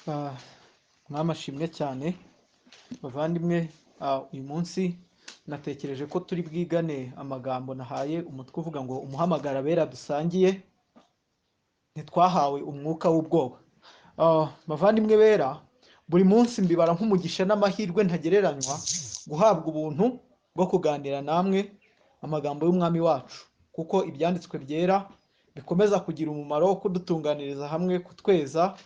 Mwami ashimwe cyane bavandimwe. Uyu munsi natekereje ko turi bwigane amagambo nahaye umutwe uvuga ngo umuhamagara abera dusangiye, ntitwahawe umwuka w'ubwoba. Bavandimwe bera, buri munsi mbibara nk'umugisha n'amahirwe ntagereranywa guhabwa ubuntu bwo kuganira namwe amagambo y'umwami wacu, kuko ibyanditswe byera bikomeza kugira umumaro wo kudutunganiriza hamwe, kutweza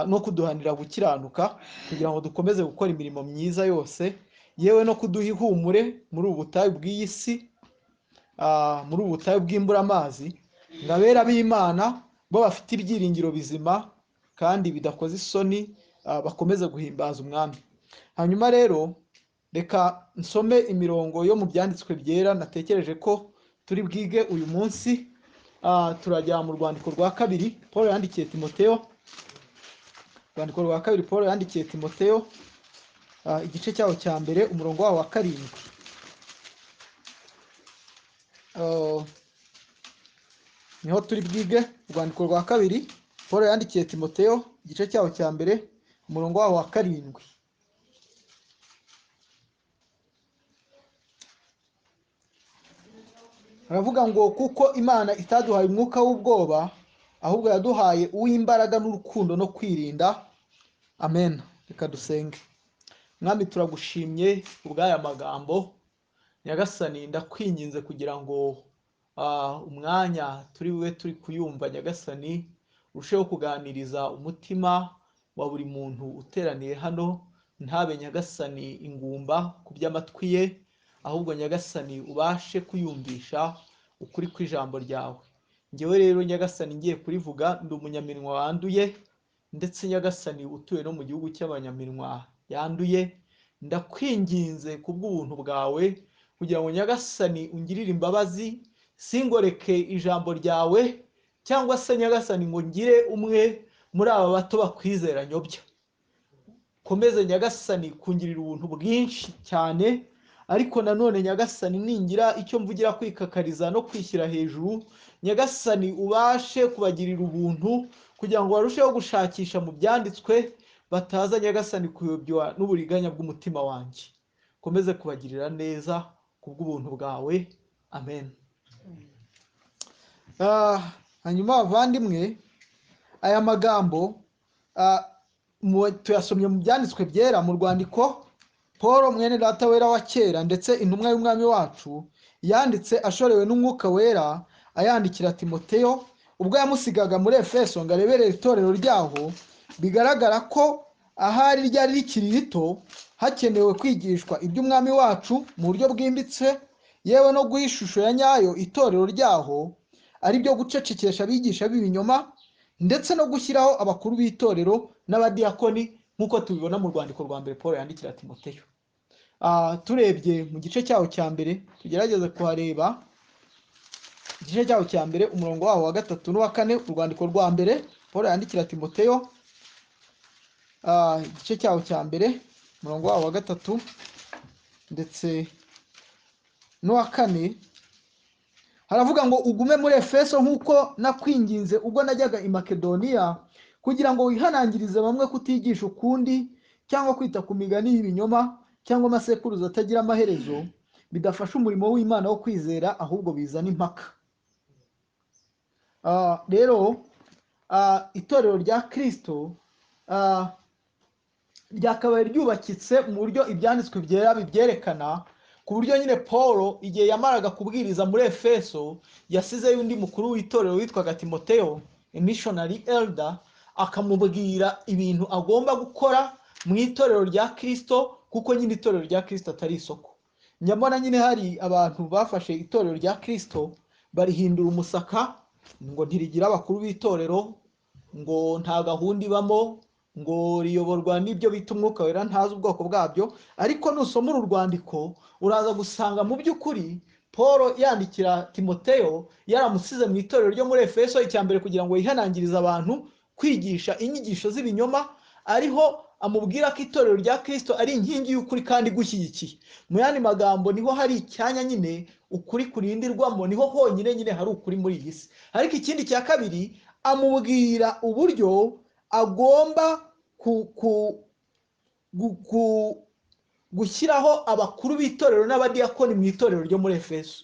no kuduhanira gukiranuka, kugira ngo dukomeze gukora imirimo myiza yose, yewe no kuduha ihumure muri ubu butayu bw'iyi si, muri ubu butayu bw'imburamazi, ngo abera b'Imana bo bafite ibyiringiro bizima kandi bidakoze isoni, bakomeze guhimbaza umwami. Hanyuma rero reka nsome imirongo yo mu byanditswe byera natekereje ko turi bwige uyu munsi. Turajya mu rwandiko rwa kabiri Paul yandikiye Timoteyo. Rwandiko rwa kabiri Paul yandikiye Timoteyo, igice cyawo cya mbere umurongo wawo wa 7. Niho turi bwige. Urwandiko rwa kabiri Paul yandikiye Timoteyo, igice cyawo cya mbere umurongo wawo wa 7. Aravuga ngo kuko Imana itaduhaye umwuka w'ubwoba, ahubwo yaduhaye uw'imbaraga n'urukundo no kwirinda. Amen. Reka dusenge. Mwami, turagushimye ubw'aya magambo. Nyagasani, ndakwinginze kugira ngo umwanya turi bube turi kuyumva, Nyagasani, urusheho kuganiriza umutima wa buri muntu uteraniye hano, ntabe Nyagasani ingumba ku by'amatwi ye, ahubwo Nyagasani ubashe kuyumvisha ukuri kw'ijambo ryawe. Njyewe rero Nyagasani ngiye kurivuga, ndi umunyaminwa wanduye, ndetse Nyagasani utuye no mu gihugu cy'abanyaminwa yanduye. Ndakwinginze kubw'ubuntu bwawe kugira ngo Nyagasani ungirire imbabazi, singoreke ijambo ryawe, cyangwa se Nyagasani ngo ngire umwe muri aba bato bakwizera nyobya. Komeze Nyagasani kungirira ubuntu bwinshi cyane, ariko nanone Nyagasani ningira icyo mvugira kwikakariza no kwishyira hejuru, Nyagasani ubashe kubagirira ubuntu kugira ngo barusheho gushakisha mu byanditswe, bataza Nyagasani kuyobywa n'uburiganya bw'umutima wanjye. Komeze kubagirira neza kubw'ubuntu bwawe. Amen. Hanyuma bavandimwe, aya magambo tuyasomye mu byanditswe byera mu rwandiko Paul mwene data wera wa kera ndetse intumwa y'umwami wacu yanditse ashorewe n'umwuka wera, ayandikira Timoteyo ubwo yamusigaga muri Efeso ngo areberere itorero ryaho. Bigaragara ko ahari ryari rikiri rito, hakenewe kwigishwa iby'umwami wacu mu buryo bwimbitse, yewe no guha ishusho ya nyayo itorero ryaho, ari byo gucecekesha abigisha b'ibinyoma ndetse no gushyiraho abakuru b'itorero n'abadiyakoni, nk'uko tubibona mu rwandiko rwa mbere Paul yandikira Timoteyo. Turebye mu gice cyawo cya mbere, tugerageze kuhareba igice cyawo cya mbere umurongo wawo wa 3 n'uwa 4. Urwandiko rwa mbere Paul yandikira Timoteyo, igice cyawo cya mbere umurongo wawo wa 3 ndetse n'uwa 4, haravuga ngo ugume muri Efeso nk'uko nakwinginze ubwo najyaga i Makedoniya, kugira ngo wihanangirize bamwe kutigisha ukundi, cyangwa kwita ku migani y'ibinyoma, cyangwa amasekuruza atagira amaherezo, bidafasha umurimo w'Imana wo kwizera, ahubwo bizana impaka. Rero itorero rya Kristo ryakabaye ryubakitse mu buryo ibyanditswe byera bibyerekana, ku buryo nyine Paul igihe yamaraga kubwiriza muri Efeso yasizeyo undi mukuru w'itorero witwaga Timoteyo, missionary elder, akamubwira ibintu agomba gukora mu itorero rya Kristo, kuko nyine itorero rya Kristo atari isoko. Nyamara nyine hari abantu bafashe itorero rya Kristo barihindura umusaka, ngo ntirigira abakuru b'itorero, ngo nta gahunda ibamo, ngo riyoborwa n'ibyo bita umwuka wera, ntazi ubwoko bwabyo. Ariko nusoma uru rwandiko uraza gusanga mu by'ukuri Paul yandikira Timoteyo yaramusize mu itorero ryo muri Efeso, icya mbere kugira ngo yihanangirize abantu kwigisha inyigisho z'ibinyoma, ariho amubwira ko itorero rya Kristo ari inkingi y'ukuri kandi igushyigikiye. Mu yandi magambo, niho hari icyanya nyine ukuri kurindirwamo, niho honyine nyine hari ukuri muri iyi si. Ariko ikindi cya kabiri, amubwira uburyo agomba gushyiraho abakuru b'itorero n'abadiyakoni mu itorero ryo muri Efeso.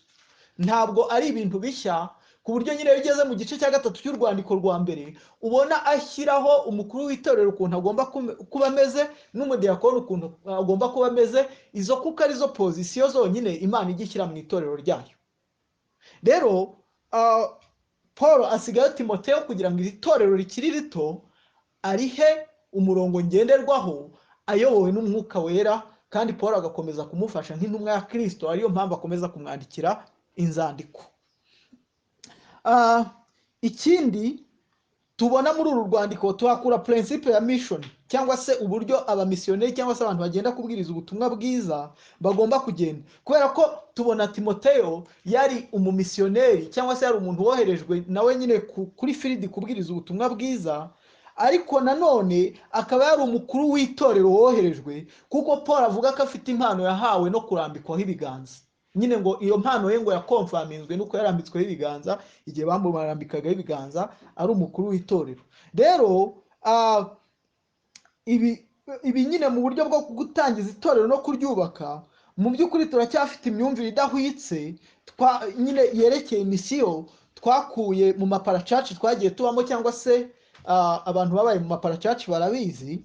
Ntabwo ari ibintu bishya, ku buryo nyine iyo ugeze mu gice cya 3 cy'urwandiko rwa mbere ubona ashyiraho umukuru w'itorero ukuntu agomba kuba ameze, n'umudiyakoni ukuntu agomba kuba ameze. Izo kuko arizo pozisiyo zonyine Imana ijya ishyira mu itorero ryayo. Rero Paul asigaye Timoteyo kugira ngo iri torero rikiri rito arihe umurongo ngenderwaho ayobowe n'Umwuka Wera, kandi Paul agakomeza kumufasha nk'intumwa ya Kristo, ariyo mpamvu akomeza kumwandikira inzandiko. Ikindi tubona muri uru rwandiko, tuhakura principe ya mission, cyangwa se uburyo abamisiyoneri cyangwa se abantu bagenda kubwiriza ubutumwa bwiza bagomba kugenda. Kubera ko tubona Timoteyo yari umumisiyoneri cyangwa se yari umuntu woherejwe nawe nyine kuri field kubwiriza ubutumwa bwiza, ariko nanone akaba yari umukuru w'itorero woherejwe, kuko Paul avuga ko afite impano yahawe no kurambikwaho ibiganza. Nyine ngo iyo mpano ye ngo yakonfaminzwe nuko yarambitsweho ibiganza igihe bamurambikagaho ibiganza ari umukuru w'itorero. Rero ibi nyine mu buryo bwo gutangiza itorero no kuryubaka, mu by'ukuri turacyafite imyumvire idahwitse nyine yerekeye misiyo twakuye mu maparacaci twagiye tubamo, cyangwa se abantu babaye mu maparacaci barabizi.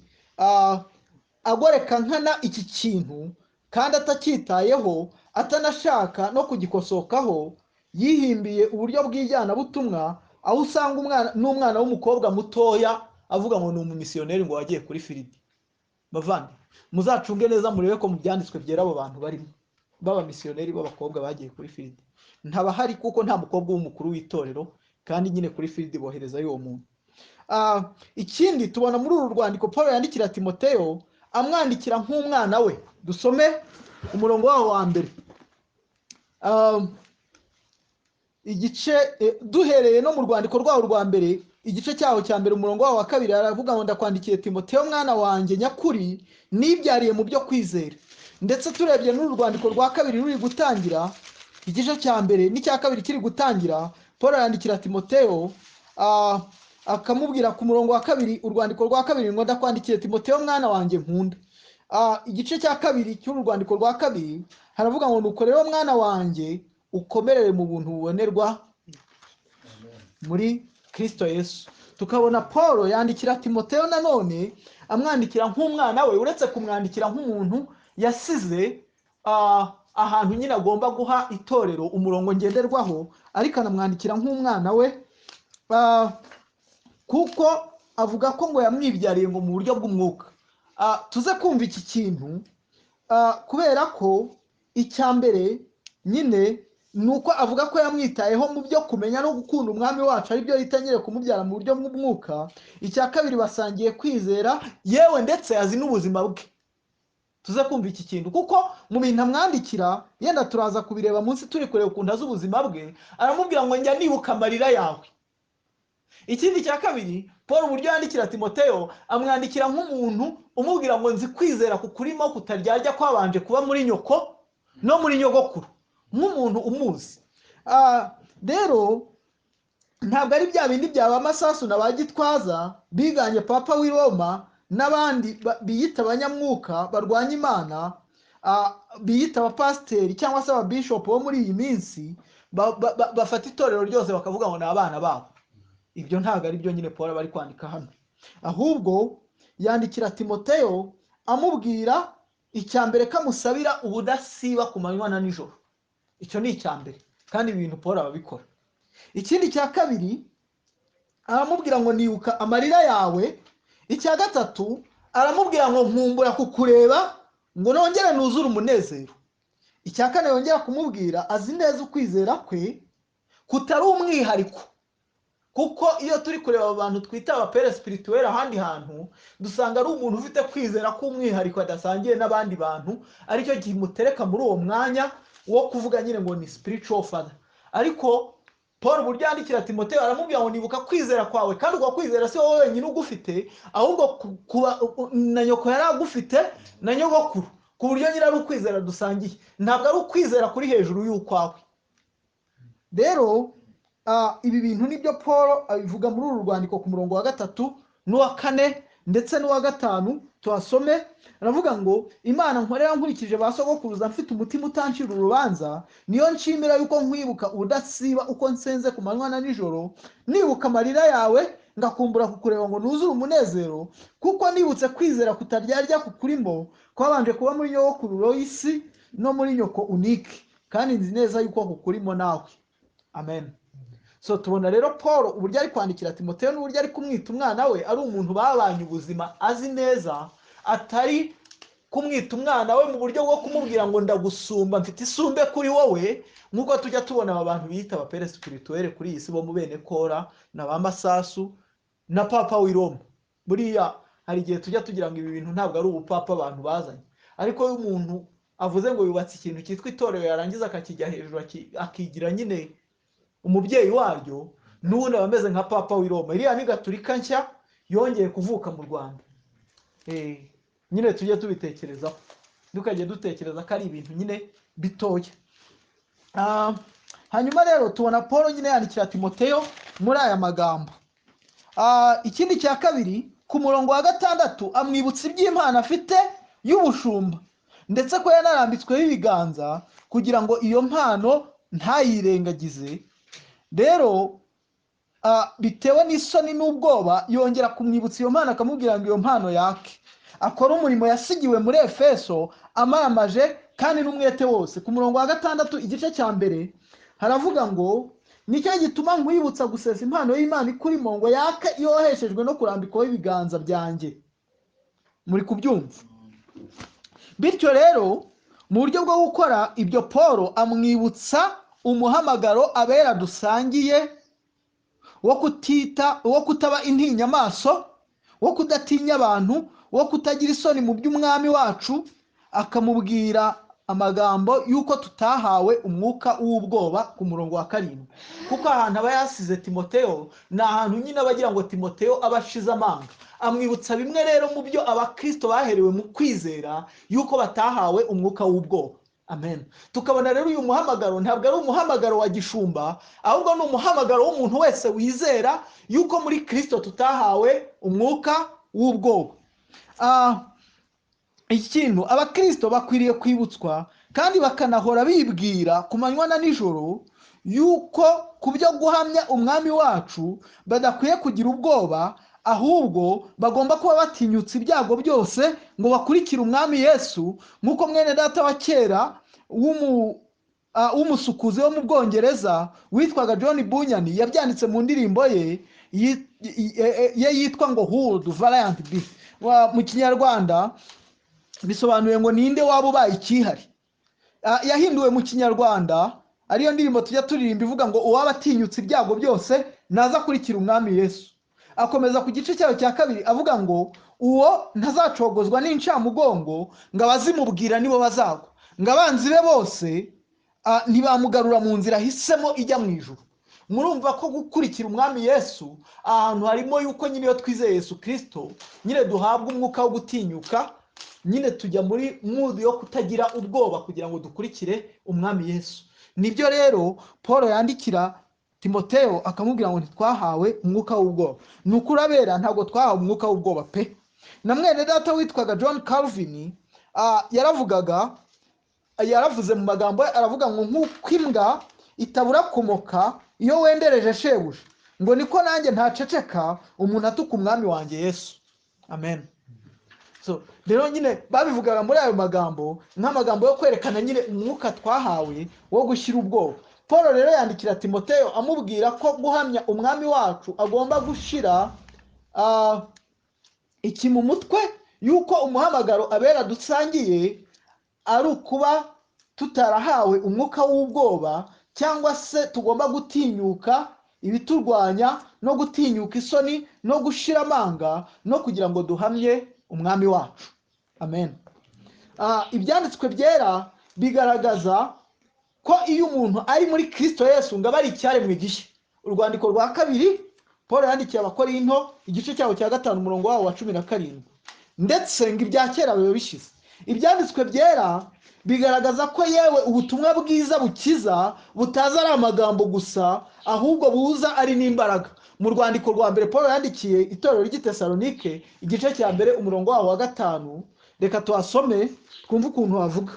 Agoreka nkana iki kintu kandi atacyitayeho, atanashaka no kugikosokaho, yihimbiye uburyo bw'ijyanabutumwa, aho usanga umwana n'umwana w'umukobwa mutoya avuga ngo ni umumisiyoneri ngo wagiye kuri field. Bavandi, muzacunge neza murebe ko mu byanditswe byera abo bantu barimo b'abamisiyoneri b'abakobwa bagiye kuri field ntabahari, kuko nta mukobwa w'umukuru w'itorero, kandi nyine kuri field boherezayo uwo muntu. Ikindi tubona muri uru rwandiko Paul yandikira Timoteyo, amwandikira nk'umwana we. Dusome umurongo wawo wa mbere, igice duhereye no mu rwandiko rwawo rwa mbere, igice cyaho cya mbere, umurongo wawo wa 2, aravuga ngo ndakwandikiye Timoteyo mwana wanjye nyakuri nibyariye mu byo kwizera. Ndetse turebye n'uru rwandiko rwa 2 ruri gutangira, igice cya mbere n'icya 2 kiri gutangira, Paul yandikira Timoteyo akamubwira ku murongo wa 2, urwandiko rwa 2 ngo ndakwandikiye Timoteyo mwana wanjye nkunda. Igice cya 2 cy'uru rwandiko rwa 2 haravuga ngo nuko rero mwana wanjye ukomerere mu buntu bubonerwa muri Kristo Yesu. Tukabona Paul yandikira Timoteyo nanone amwandikira nk'umwana we, uretse kumwandikira nk'umuntu yasize ahantu nyine agomba guha itorero umurongo ngenderwaho, ariko anamwandikira nk'umwana we, kuko avuga ko ngo yamwibyariye ngo mu buryo bw'umwuka. Tuze kumva iki kintu, kubera ko icya mbere nyine nuko avuga ko yamwitayeho mu byo kumenya no gukunda umwami wacu, aribyo yita nyine kumubyara mu buryo bw'umwuka. Icya kabiri basangiye kwizera, yewe ndetse azi n'ubuzima bwe. Tuze kumva iki kintu, kuko mu bintu amwandikira, yenda turaza kubireba munsi turi kureba ukuntu azi ubuzima bwe, aramubwira ngo njya nibuka amarira yawe. Ikindi cya kabiri, Paul uburyo yandikira Timoteyo, amwandikira nk'umuntu umubwira ngo nzi kwizera kukurimo kutaryarya kwabanje kuba muri nyoko no muri nyogokuru, nk'umuntu umuzi. Rero ntabwo ari bya bindi byaba amasasu na ba Gitwaza biganye Papa w'i Roma n'abandi biyita abanyamwuka barwanya Imana, biyita abapasiteri cyangwa se ababishopu bo muri iyi minsi, bafata itorero ryose bakavuga ngo ni abana babo. Ibyo ntabwo ari byo nyine Paul bari kwandika hano, ahubwo yandikira Timoteyo amubwira icya mbere kamusabira ubudasiba ku manywa na nijoro. Icyo ni icya mbere, kandi ibintu Paul ababikora. Ikindi cya kabiri aramubwira ngo nibuka amarira yawe. Icya gatatu aramubwira ngo nkumbura kukureba ngo nongere nuzure umunezero. Icya kane yongera kumubwira azi neza ukwizera kwe kutari umwihariko, kuko iyo turi kureba abantu twita abapere spirituel ahandi hantu dusanga ari umuntu ufite kwizera k'umwihariko adasangiye n'abandi bantu, aricyo kimutereka muri uwo mwanya wo kuvuga nyine ngo ni spiritual father. Ariko Paul uburyo yandikira Timoteyo aramubwira ngo nibuka kwizera kwawe, kandi uko kwizera si wowe wenyine ugufite, ahubwo kuba na nyoko yari agufite na nyogokuru, ku buryo nyine ari ukwizera dusangiye, ntabwo ari ukwizera kuri hejuru y'ukwawe. Rero ibi bintu nibyo Paul abivuga muri uru rwandiko ku murongo wa 3 n'uwa 4 Ndetse n'uwa 5 tuhasome, aravuga ngo Imana nkorera nkurikije ba sogokuruza mfite umutima utancira urubanza, niyo nshimira yuko nkwibuka udasiba uko nsenze ku manywa na nijoro, nibuka amarira yawe ngakumbura kukureba ngo nuzure umunezero, kuko nibutse kwizera kutaryarya kukurimo kwabanje kuba muri nyogokuru Loyisi no muri nyoko Unike, kandi nzi neza yuko kukurimo nawe. Amen. So tubona rero Paul uburyo ari kwandikira Timoteyo n'uburyo ari kumwita umwana we, ari umuntu babanye ubuzima azi neza, atari kumwita umwana we mu buryo bwo kumubwira ngo ndagusumba mfite isumbe kuri wowe, nk'uko tujya tubona aba bantu biyita aba père spirituel kuri iyi si bo mu bene Kora na ba Masasu na Papa w'i Roma. Buriya hari igihe tujya tugira ngo ibi bintu ntabwo ari ubupapa abantu bazanye, ariko iyo umuntu avuze ngo yubatse ikintu cyitwa itorero yarangiza akakijya hejuru akigira nyine umubyeyi waryo, n'ubundi aba ameze nka Papa w'i Roma. Iriya ni Gatulika nshya yongeye kuvuka mu Rwanda. Nyine tujye tubitekerezaho, ntukajye dutekereza ko ari ibintu nyine bitoya. Hanyuma rero tubona Paul nyine yandikira Timoteyo muri aya magambo. Ikindi cya kabiri, ku murongo wa 6 amwibutsa iby'Imana afite y'ubushumba, ndetse ko yanarambitsweho ibiganza kugira ngo iyo mpano ntayirengagize. Rero bitewe n'isoni n'ubwoba yongera kumwibutsa iyo mpano, akamubwira ngo iyo mpano yake akora umurimo yasigiwe muri Efeso amaramaje kandi n'umwete wose. Ku murongo wa 6 igice cya mbere haravuga ngo nicyo gituma nkwibutsa gusesa impano y'Imana ikurimo ngo yake iyo waheshejwe no kurambikwaho ibiganza byanjye. Muri kubyumva? Bityo rero mu buryo bwo gukora ibyo, Paul amwibutsa umuhamagaro abera dusangiye wo kutita, wo kutaba intinyamaso, wo kudatinya abantu, wo kutagira isoni mu by'umwami wacu, akamubwira amagambo yuko tutahawe umwuka w'ubwoba ku murongo wa 7. Kuko ahantu aba yasize Timoteyo ni ahantu nyine abagira ngo Timoteyo aba ashize amanga. Amwibutsa bimwe rero mu byo abakristo baherewe mu kwizera yuko batahawe umwuka w'ubwoba. Amen. Tukabona rero uyu muhamagaro ntabwo ari umuhamagaro wa gishumba, ahubwo ni umuhamagaro w'umuntu wese wizera yuko muri Kristo tutahawe umwuka w'ubwoba. Ikintu abakristo bakwiriye kwibutswa kandi bakanahora bibwira ku manywa na nijoro yuko ku byo guhamya umwami wacu badakwiye kugira ubwoba, ahubwo bagomba kuba batinyutse ibyago byose ngo bakurikire umwami Yesu, nk'uko mwene data wa kera w'umusukuzi wo mu Bwongereza witwaga John Bunyan yabyanditse mu ndirimbo ye yitwa ngo Who Valiant Be. Mu Kinyarwanda bisobanuye ngo ninde waba ubaye ikihari. Yahinduwe mu Kinyarwanda ariyo ndirimbo tujya turirimba ivuga ngo uwaba atinyutse ibyago byose naza kurikira umwami Yesu. Akomeza ku gice cyayo cya 2 avuga ngo uwo ntazacogozwa n'incamugongo ngo abazimubwira nibo bazagwa, ngo abanzi be bose ntibamugarura mu nzira ahisemo ijya mu ijuru. Murumva ko gukurikira umwami Yesu ahantu harimo yuko nyine iyo twizeye Yesu Kristo nyine duhabwa umwuka wo gutinyuka, nyine tujya muri mood yo kutagira ubwoba kugira ngo dukurikire umwami Yesu. Nibyo rero Paul yandikira Timoteyo akamubwira ngo ntitwahawe umwuka w'ubwoba. Ni ukurabera ntabwo twahawe umwuka w'ubwoba pe. Na mwene data witwaga John Calvin yaravuze mu magambo aravuga ngo nk'uko imbwa itabura kumoka iyo wendereje shebuja, ngo niko nanjye ntaceceka umuntu atuka umwami wanjye Yesu. Amen. So rero nyine babivugaga muri ayo magambo nk'amagambo yo kwerekana nyine umwuka twahawe wo gushyira ubwoba. Paul rero yandikira Timoteyo amubwira ko guhamya umwami wacu agomba gushira iki mu mutwe yuko umuhamagaro abera dusangiye ari ukuba tutarahawe umwuka w'ubwoba, cyangwa se tugomba gutinyuka ibiturwanya no gutinyuka isoni no gushira amanga no kugira ngo duhamye umwami wacu. Amen. Ibyanditswe byera bigaragaza ko iyo umuntu ari muri Kristo Yesu ngo aba ari icyaremwe gishya. Urwandiko rwa 2 Paul yandikiye Abakorinto igice cyaho cya 5 umurongo wawo wa 17, ndetse ngo ibya kera bibe bishize. Ibyanditswe byera bigaragaza ko yewe ubutumwa bwiza bukiza butaza ari amagambo gusa, ahubwo buza ari n'imbaraga. Mu rwandiko rwa mbere Paul yandikiye itorero ry'i Tesalonike, igice cya 1 umurongo wawo wa 5, reka tuhasome twumve ukuntu havuga.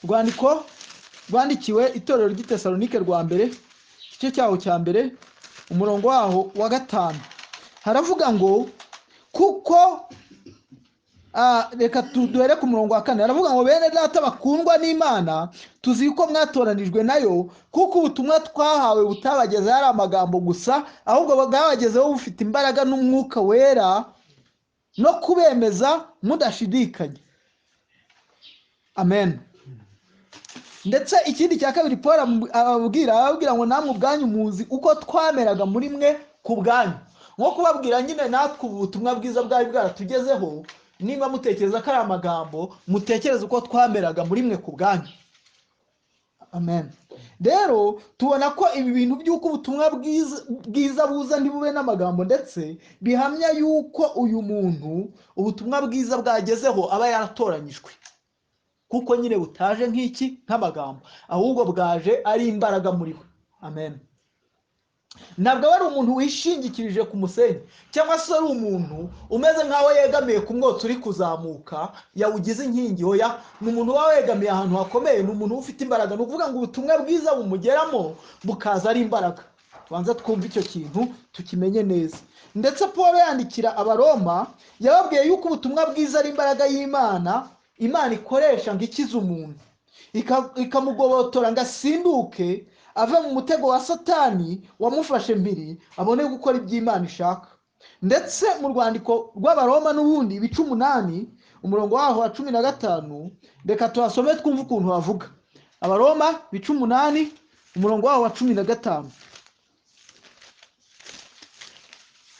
Rwandiko rwandikiwe itorero ry'i Tesalonike rwa mbere, igice cyaho cya 1 umurongo waho wa 5, haravuga ngo kuko reka duhere ku murongo wa 4, haravuga ngo bene data bakundwa n'Imana, tuzi ko mwatoranijwe nayo, kuko ubutumwa twahawe butabagezeho ari amagambo gusa, ahubwo bwabagezeho bufite imbaraga n'umwuka wera no kubemeza mudashidikanya. Amen. Ndetse ikindi cya kabiri Paul ababwira ngo namwe ubwanyu muzi uko twameraga muri mwe ku bwanyu. Nko kubabwira nyine natwe ubutumwa bwiza bwari bwaratugezeho, niba mutekereza ko ari amagambo, mutekereze uko twameraga muri mwe ku bwanyu. Amen. Rero tubona ko ibi bintu by'uko ubutumwa bwiza buza ntibube n'amagambo, ndetse bihamya yuko uyu muntu ubutumwa bwiza bwagezeho aba yaratoranyijwe, kuko nyine butaje nk'iki nk'amagambo, ahubwo bwaje ari imbaraga muri we. Amen. Ntabwo ari umuntu wishingikirije ku musenyi, cyangwa se ari umuntu umeze nk'aho yegamiye ku mwotsi uri kuzamuka yawugize inkingi. Oya, ni umuntu uba wegamiye ahantu hakomeye, ni umuntu ufite imbaraga. Ni ukuvuga ngo ubutumwa bwiza bumugeramo bukaza ari imbaraga. Tubanza twumve icyo kintu tukimenye neza. Ndetse Paul yandikira Abaroma yababwiye yuko ubutumwa bwiza ari imbaraga y'Imana, Imana ikoresha ngo ikize umuntu, ikamugobotora ngo asinduke ave mu mutego wa Satani wamufashe mpiri, abone gukora iby'Imana ishaka. Ndetse mu rwandiko rw'Abaroma n'ubundi ibice 8 umurongo waho wa 15, reka tuhasome twumve ukuntu havuga. Abaroma ibice 8 umurongo waho wa 15.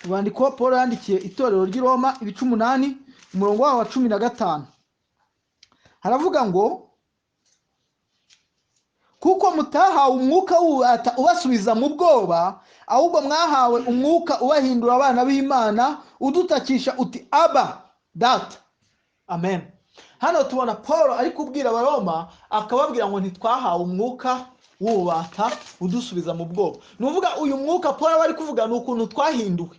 Urwandiko Paul yandikiye itorero ry'i Roma ibice 8 umurongo waho wa 15, haravuga ngo kuko mutahawe umwuka w'ububata ubasubiza mu bwoba, ahubwo mwahawe umwuka ubahindura abana b'Imana, udutakisha uti Aba Data. Amen. Hano tubona Paul ari kubwira Abaroma akababwira ngo ntitwahawe umwuka w'ububata udusubiza mu bwoba. Ni uvuga uyu mwuka Paul aba ari kuvuga ni ukuntu twahinduwe,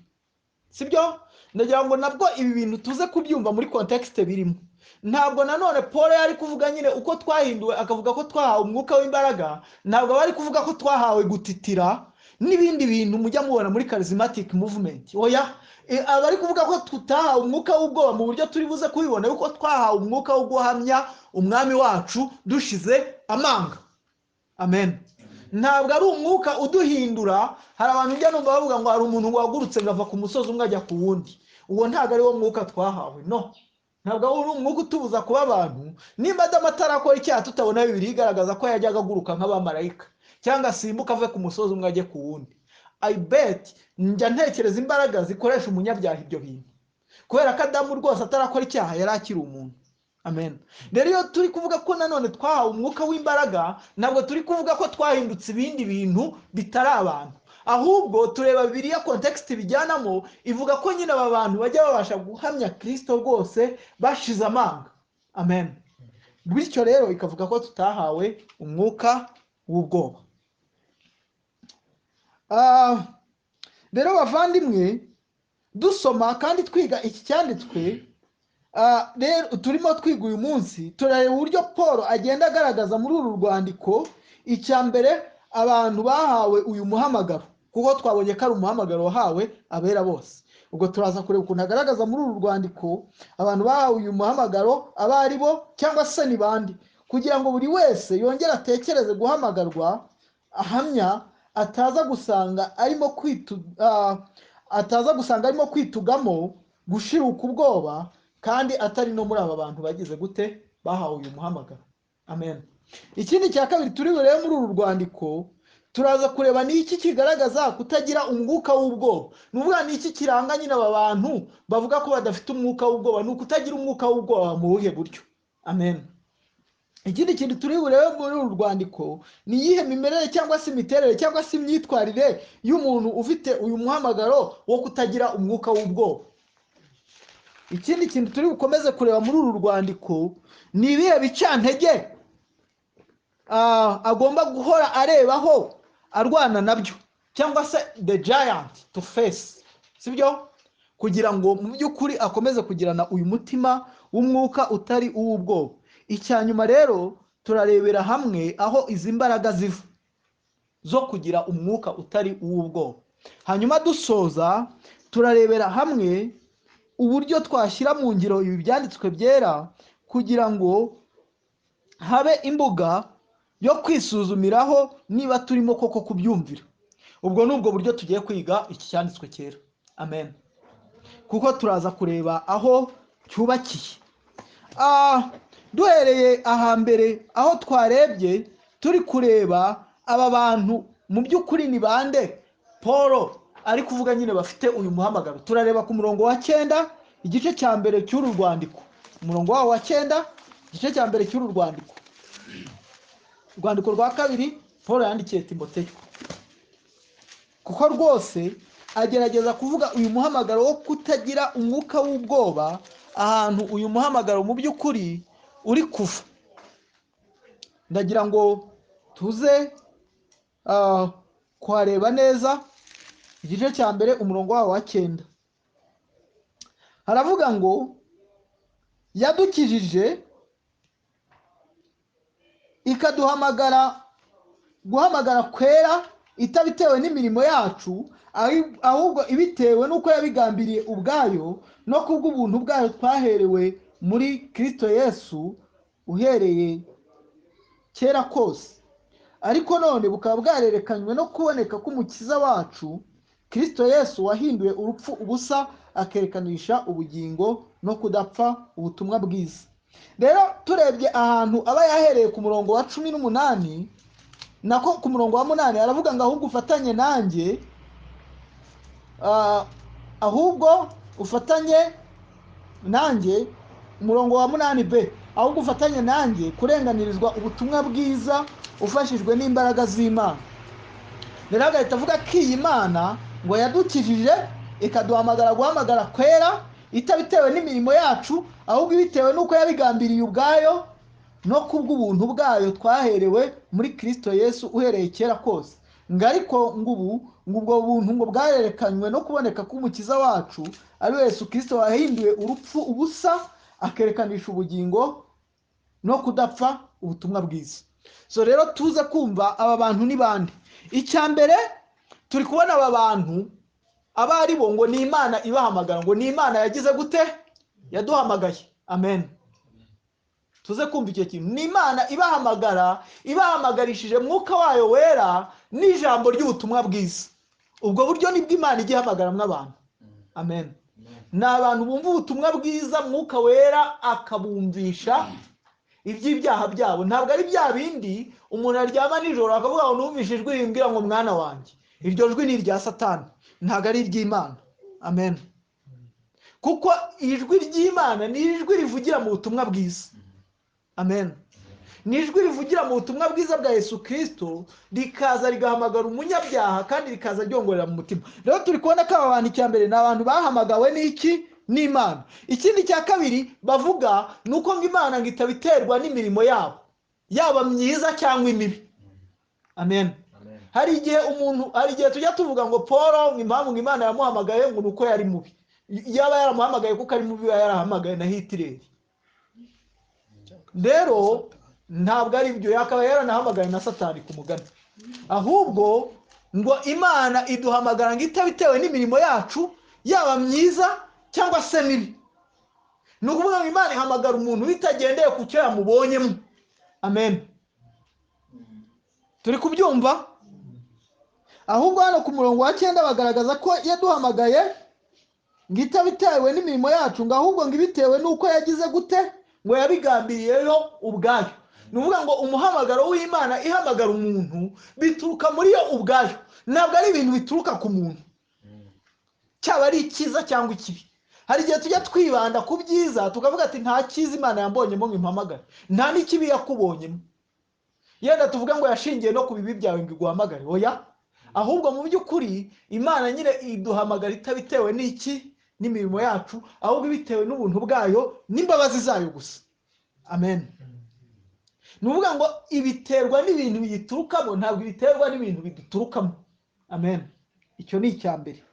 sibyo? Ndagira ngo nabwo ibi bintu tuze kubyumva muri context birimo. Ntabwo nanone Paul yari kuvuga nyine uko twahinduwe akavuga ko twahawe umwuka w'imbaraga, ntabwo bari kuvuga ko twahawe gutitira n'ibindi bintu mujya mubona muri charismatic movement. Oya, abari kuvuga ko tutahawe umwuka w'ubwoba mu buryo turi buze kubibona, yuko twahawe umwuka wo guhamya umwami wacu dushize amanga. Amen. Ntabwo ari umwuka uduhindura. Hari abantu njya numva bavuga ngo hari umuntu wagurutse ngo ava ku musozi umwe ajya ku wundi. Uwo ntabwo ari wo mwuka twahawe. No, ntabwo ari umwuka utubuza kuba abantu. Nimba Adamu atarakora icyaha tutabona Bibiliya igaragaza ko yajyaga aguruka nk'abamarayika, cyangwa asimbuka ave ku musozi umwe ajye ku wundi. I bet njya ntekereza imbaraga zikoresha umunyabyaha ibyo bintu, kubera ko Adamu rwose atarakora icyaha yari akiri umuntu. Amen. Rero iyo turi kuvuga ko nanone twahawe umwuka w'imbaraga, ntabwo turi kuvuga ko twahindutse ibindi bintu bitari abantu, ahubwo tureba Bibiliya context bijyanamo, ivuga ko nyine aba bantu bajya babasha guhamya Kristo rwose bashize amanga. Amen. Bityo rero ikavuga ko tutahawe umwuka w'ubwoba. Rero bavandimwe, dusoma kandi twiga iki cyanditswe, rero turimo twiga uyu munsi, turareba uburyo Paul agenda agaragaza muri uru rwandiko. Icya mbere, abantu bahawe uyu muhamagaro, kuko twabonye ko ari umuhamagaro wahawe abera bose. Ubwo turaza kureba ukuntu agaragaza muri uru rwandiko abantu bahawe uyu muhamagaro abo ari bo, cyangwa se ni bande, kugira ngo buri wese yongere atekereze guhamagarwa ahamya, ataza gusanga arimo kwitugamo gushiruka ubwoba, kandi atari no muri aba bantu bagize gute bahawe uyu muhamagaro. Amen. Ikindi cya kabiri turi burebe muri uru rwandiko, turaza kureba ni iki kigaragaza kutagira umwuka w'ubwoba. Ni ukuvuga ni iki kiranga nyine aba bantu bavuga ko badafite umwuka w'ubwoba, ni ukutagira umwuka w'ubwoba mu buhe buryo. Amen. Ikindi kintu turi burebe muri uru rwandiko ni iyihe mimerere cyangwa se imiterere cyangwa se imyitwarire y'umuntu ufite uyu muhamagaro wo kutagira umwuka w'ubwoba. Ikindi kintu turi bukomeze kureba muri uru rwandiko ni ibihe bicantege agomba guhora arebaho arwana nabyo. cyangwa se the giant to face, sibyo? Kugira ngo mu by'ukuri akomeze kugirana uyu mutima w'umwuka utari uw'ubwoba. Icya nyuma rero turarebera hamwe aho izi mbaraga ziva zo kugira umwuka utari uw'ubwoba. Hanyuma dusoza turarebera hamwe uburyo twashyira mu ngiro ibi byanditswe byera kugira ngo habe imbuga yo kwisuzumiraho niba turimo koko kubyumvira. Ubwo ni ubwo buryo tugiye kwiga iki cyanditswe cyera. Amen. Kuko turaza kureba aho cyubakiye. Duhereye ahambere aho twarebye turi kureba aba bantu mu by'ukuri ni bande Paul ari kuvuga nyine bafite uyu muhamagaro. Turareba ku murongo wa 9 igice cya mbere cy'uru rwandiko. Umurongo wawo wa 9 igice cya mbere cy'uru rwandiko. Urwandiko rwa kabiri Paul yandikiye Timoteyo. Kuko rwose agerageza kuvuga uyu muhamagaro wo kutagira umwuka w'ubwoba, ahantu uyu muhamagaro mu by'ukuri uri kuva. Ndagira ngo tuze kuhareba neza igice cya mbere umurongo wawo wa 9. Haravuga ngo yadukijije ikaduhamagara guhamagara kwera itabitewe n'imirimo yacu, ahubwo ibitewe n'uko yabigambiriye ubwayo no kubw'ubuntu bwayo twaherewe muri Kristo Yesu uhereye kera kose, ariko none bukaba bwarerekanywe no kuboneka k'Umukiza wacu Kristo Yesu, wahinduye urupfu ubusa akerekanisha ubugingo no kudapfa ubutumwa bwiza. Rero turebye ahantu aba yahereye ku murongo wa 18 nako ku murongo wa 8 aravuga ngo ahubwo ufatanye nanjye, ahubwo ufatanye nanjye, umurongo wa 8b, ahubwo ufatanye nanjye kurenganirizwa ubutumwa bwiza ufashijwe n'imbaraga z'Imana. Rero agahita avuga ko iyi Imana ngo yadukijije ikaduhamagara guhamagara kwera itabitewe n'imirimo yacu, ahubwo ibitewe n'uko yabigambiriye ubwayo no kubw'ubuntu bwayo twaherewe muri Kristo Yesu uhereye kera kose. Ngo ariko ngubu ngo ubwo buntu ngo bwarerekanywe no kuboneka k'Umukiza wacu ari Yesu Kristo, wahinduye urupfu ubusa akerekanisha ubugingo no kudapfa ubutumwa bwiza. So rero tuze kumva aba bantu ni bande. Icya mbere turi kubona aba bantu aba ari bo ngo ni Imana ibahamagara, ngo ni Imana yagize gute? Yaduhamagaye. Amen. Tuze kumva icyo kintu. Ni Imana ibahamagara, ibahamagarishije mwuka wayo wera n'ijambo ry'ubutumwa bwiza. Ubwo buryo nibwo Imana igihamagaramo abantu. Amen. Ni abantu bumva ubutumwa bwiza, mwuka wera akabumvisha iby'ibyaha byabo. Ntabwo ari bya bindi umuntu aryama nijoro akavuga ngo numvise ijwi rimbwira ngo mwana wanjye. Iryo jwi ni irya Satani, ntabwo ari iry'Imana. Amen. Kuko ijwi ry'Imana ni ijwi rivugira mu butumwa bwiza. Amen. Ni ijwi rivugira mu butumwa bwiza bwa Yesu Kristo, rikaza rigahamagara umunyabyaha kandi rikaza ryongorera mu mutima. Rero turi kubona ko aba bantu icya mbere ni abantu bahamagawe n'iki? N'Imana. Ikindi cya kabiri bavuga ni uko ngo Imana ngo itabiterwa n'imirimo yabo, yaba myiza cyangwa imibi. Amen. Hari igihe umuntu, hari igihe tujya tuvuga ngo Paul ngo impamvu ngo Imana yamuhamagaye ngo nuko yari mubi. Yaba yaramuhamagaye kuko ari mubi, yarahamagaye na Hitler. Rero ntabwo ari byo, yakaba yaranahamagaye na Satani ku mugani. Ahubwo ngo Imana iduhamagara ngo itabitewe n'imirimo yacu, yaba myiza cyangwa se mibi. Ni ukuvuga ngo Imana ihamagara umuntu bitagendeye ku cyo yamubonyemo. Amen. Turi kubyumva? Ahubwo hano ku murongo wa 9 bagaragaza ko yaduhamagaye ngo itabitewe n'imirimo yacu, ngo ahubwo ngo ibitewe n'uko yagize gute? Ngo yabigambiriyeyo ubwayo. Ni ukuvuga ngo umuhamagaro w'Imana ihamagara umuntu bituruka muri yo ubwayo, ntabwo ari ibintu bituruka ku muntu, cyaba ari icyiza cyangwa ikibi. Hari igihe tujya twibanda ku byiza tukavuga ati nta cyiza Imana yambonyemo ngo impamagare, nta n'ikibi yakubonyemo. Yenda tuvuga ngo yashingiye no ku bibi byawe ngo iguhamagare. Oya, ahubwo mu by'ukuri Imana nyine iduhamagara itabitewe n'iki? N'imirimo yacu, ahubwo bitewe n'ubuntu bwayo n'imbabazi zayo gusa. Amen. Ni ukuvuga ngo ibiterwa n'ibintu biyiturukamo, ntabwo ibiterwa n'ibintu biduturukamo. Amen. Icyo ni icya mbere.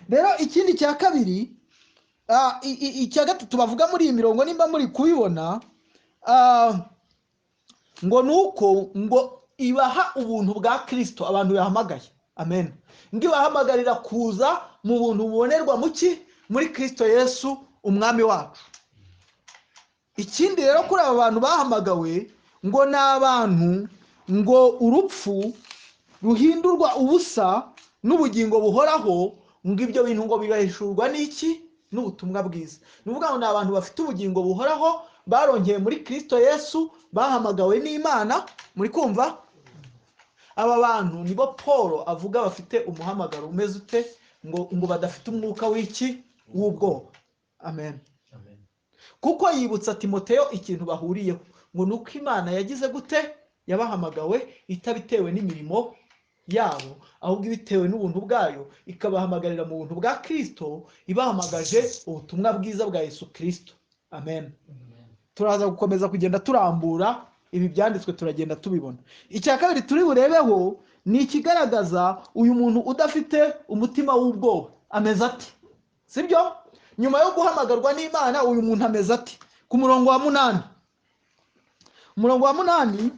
Rero ikindi cya kabiri, icya gatatu bavuga muri iyi mirongo, nimba muri kubibona, ngo ni uko ngo ibaha ubuntu bwa Kristo abantu yahamagaye. Amen. Ngo ibahamagarira kuza mu buntu bubonerwa muki? Muri Kristo Yesu umwami wacu. Ikindi rero kuri aba bantu bahamagawe, ngo ni abantu ngo urupfu ruhindurwa ubusa n'ubugingo buhoraho, ngo ibyo bintu ngo bibahishurwa n'iki? N'ubutumwa bwiza. Ni ukuvuga ngo ni abantu bafite ubugingo buhoraho, barongeye muri Kristo Yesu, bahamagawe n'Imana. Muri kumva? Aba bantu nibo Paul avuga bafite umuhamagaro umeze ute? Ngo badafite umwuka w'iki? W'ubwoba. Amen. Kuko yibutsa Timoteyo ikintu bahuriyeho, ngo nuko Imana yagize gute? Yabahamagawe itabitewe n'imirimo yabo, ahubwo ibitewe n'ubuntu bwayo, ikabahamagarira mu buntu bwa Kristo, ibahamagaje ubutumwa bwiza bwa Yesu Kristo. Amen. Turaza gukomeza kugenda turambura ibi byanditswe, turagenda tubibona. Icya kabiri turi burebeho ni ikigaragaza uyu muntu udafite umutima w'ubwoba ameze ati, sibyo? Nyuma yo guhamagarwa n'Imana uyu muntu ameze ati. Ku murongo wa 8, umurongo wa 8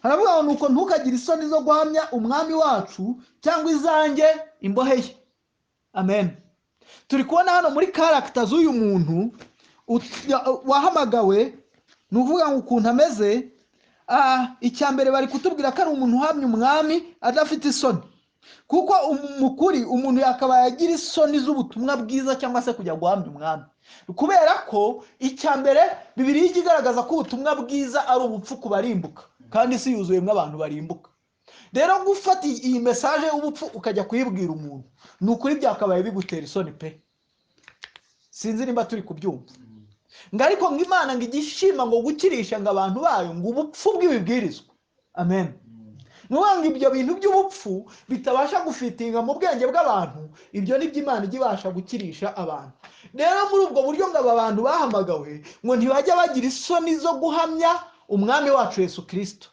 haravuga ngo nuko ntukagire isoni zo guhamya umwami wacu cyangwa izanjye imbohe ye. Amen. Turi kubona hano muri character z'uyu muntu wahamagawe, ni ukuvuga ngo ukuntu ameze. Icya mbere bari kutubwira ko ari umuntu uhamya umwami adafite isoni, kuko mukuri umuntu yakabaye agira isoni z'ubutumwa bwiza cyangwa se kujya guhamya umwami, kubera ko icya mbere Bibiliya ijya igaragaza ko ubutumwa bwiza ari ubupfu ku barimbuka, kandi isi yuzuyemo abantu barimbuka. Rero gufata iyi message y'ubupfu ukajya kuyibwira umuntu, ni ukuri byakabaye bigutera isoni pe. Sinzi nimba turi kubyumva. Ngo ariko ngo Imana ngo igishima ngo gukirisha ngo abantu bayo ngo ubupfu bw'ibibwirizwa. Amen. Nuvuga ngo ibyo bintu by'ubupfu bitabasha gufitinga mu bwenge bw'abantu, ibyo ni byo Imana ijya ibasha gukirisha abantu. Rero muri ubwo buryo ngo aba bantu bahamagawe ngo ntibajya bagira isoni zo guhamya umwami wacu Yesu Kristo.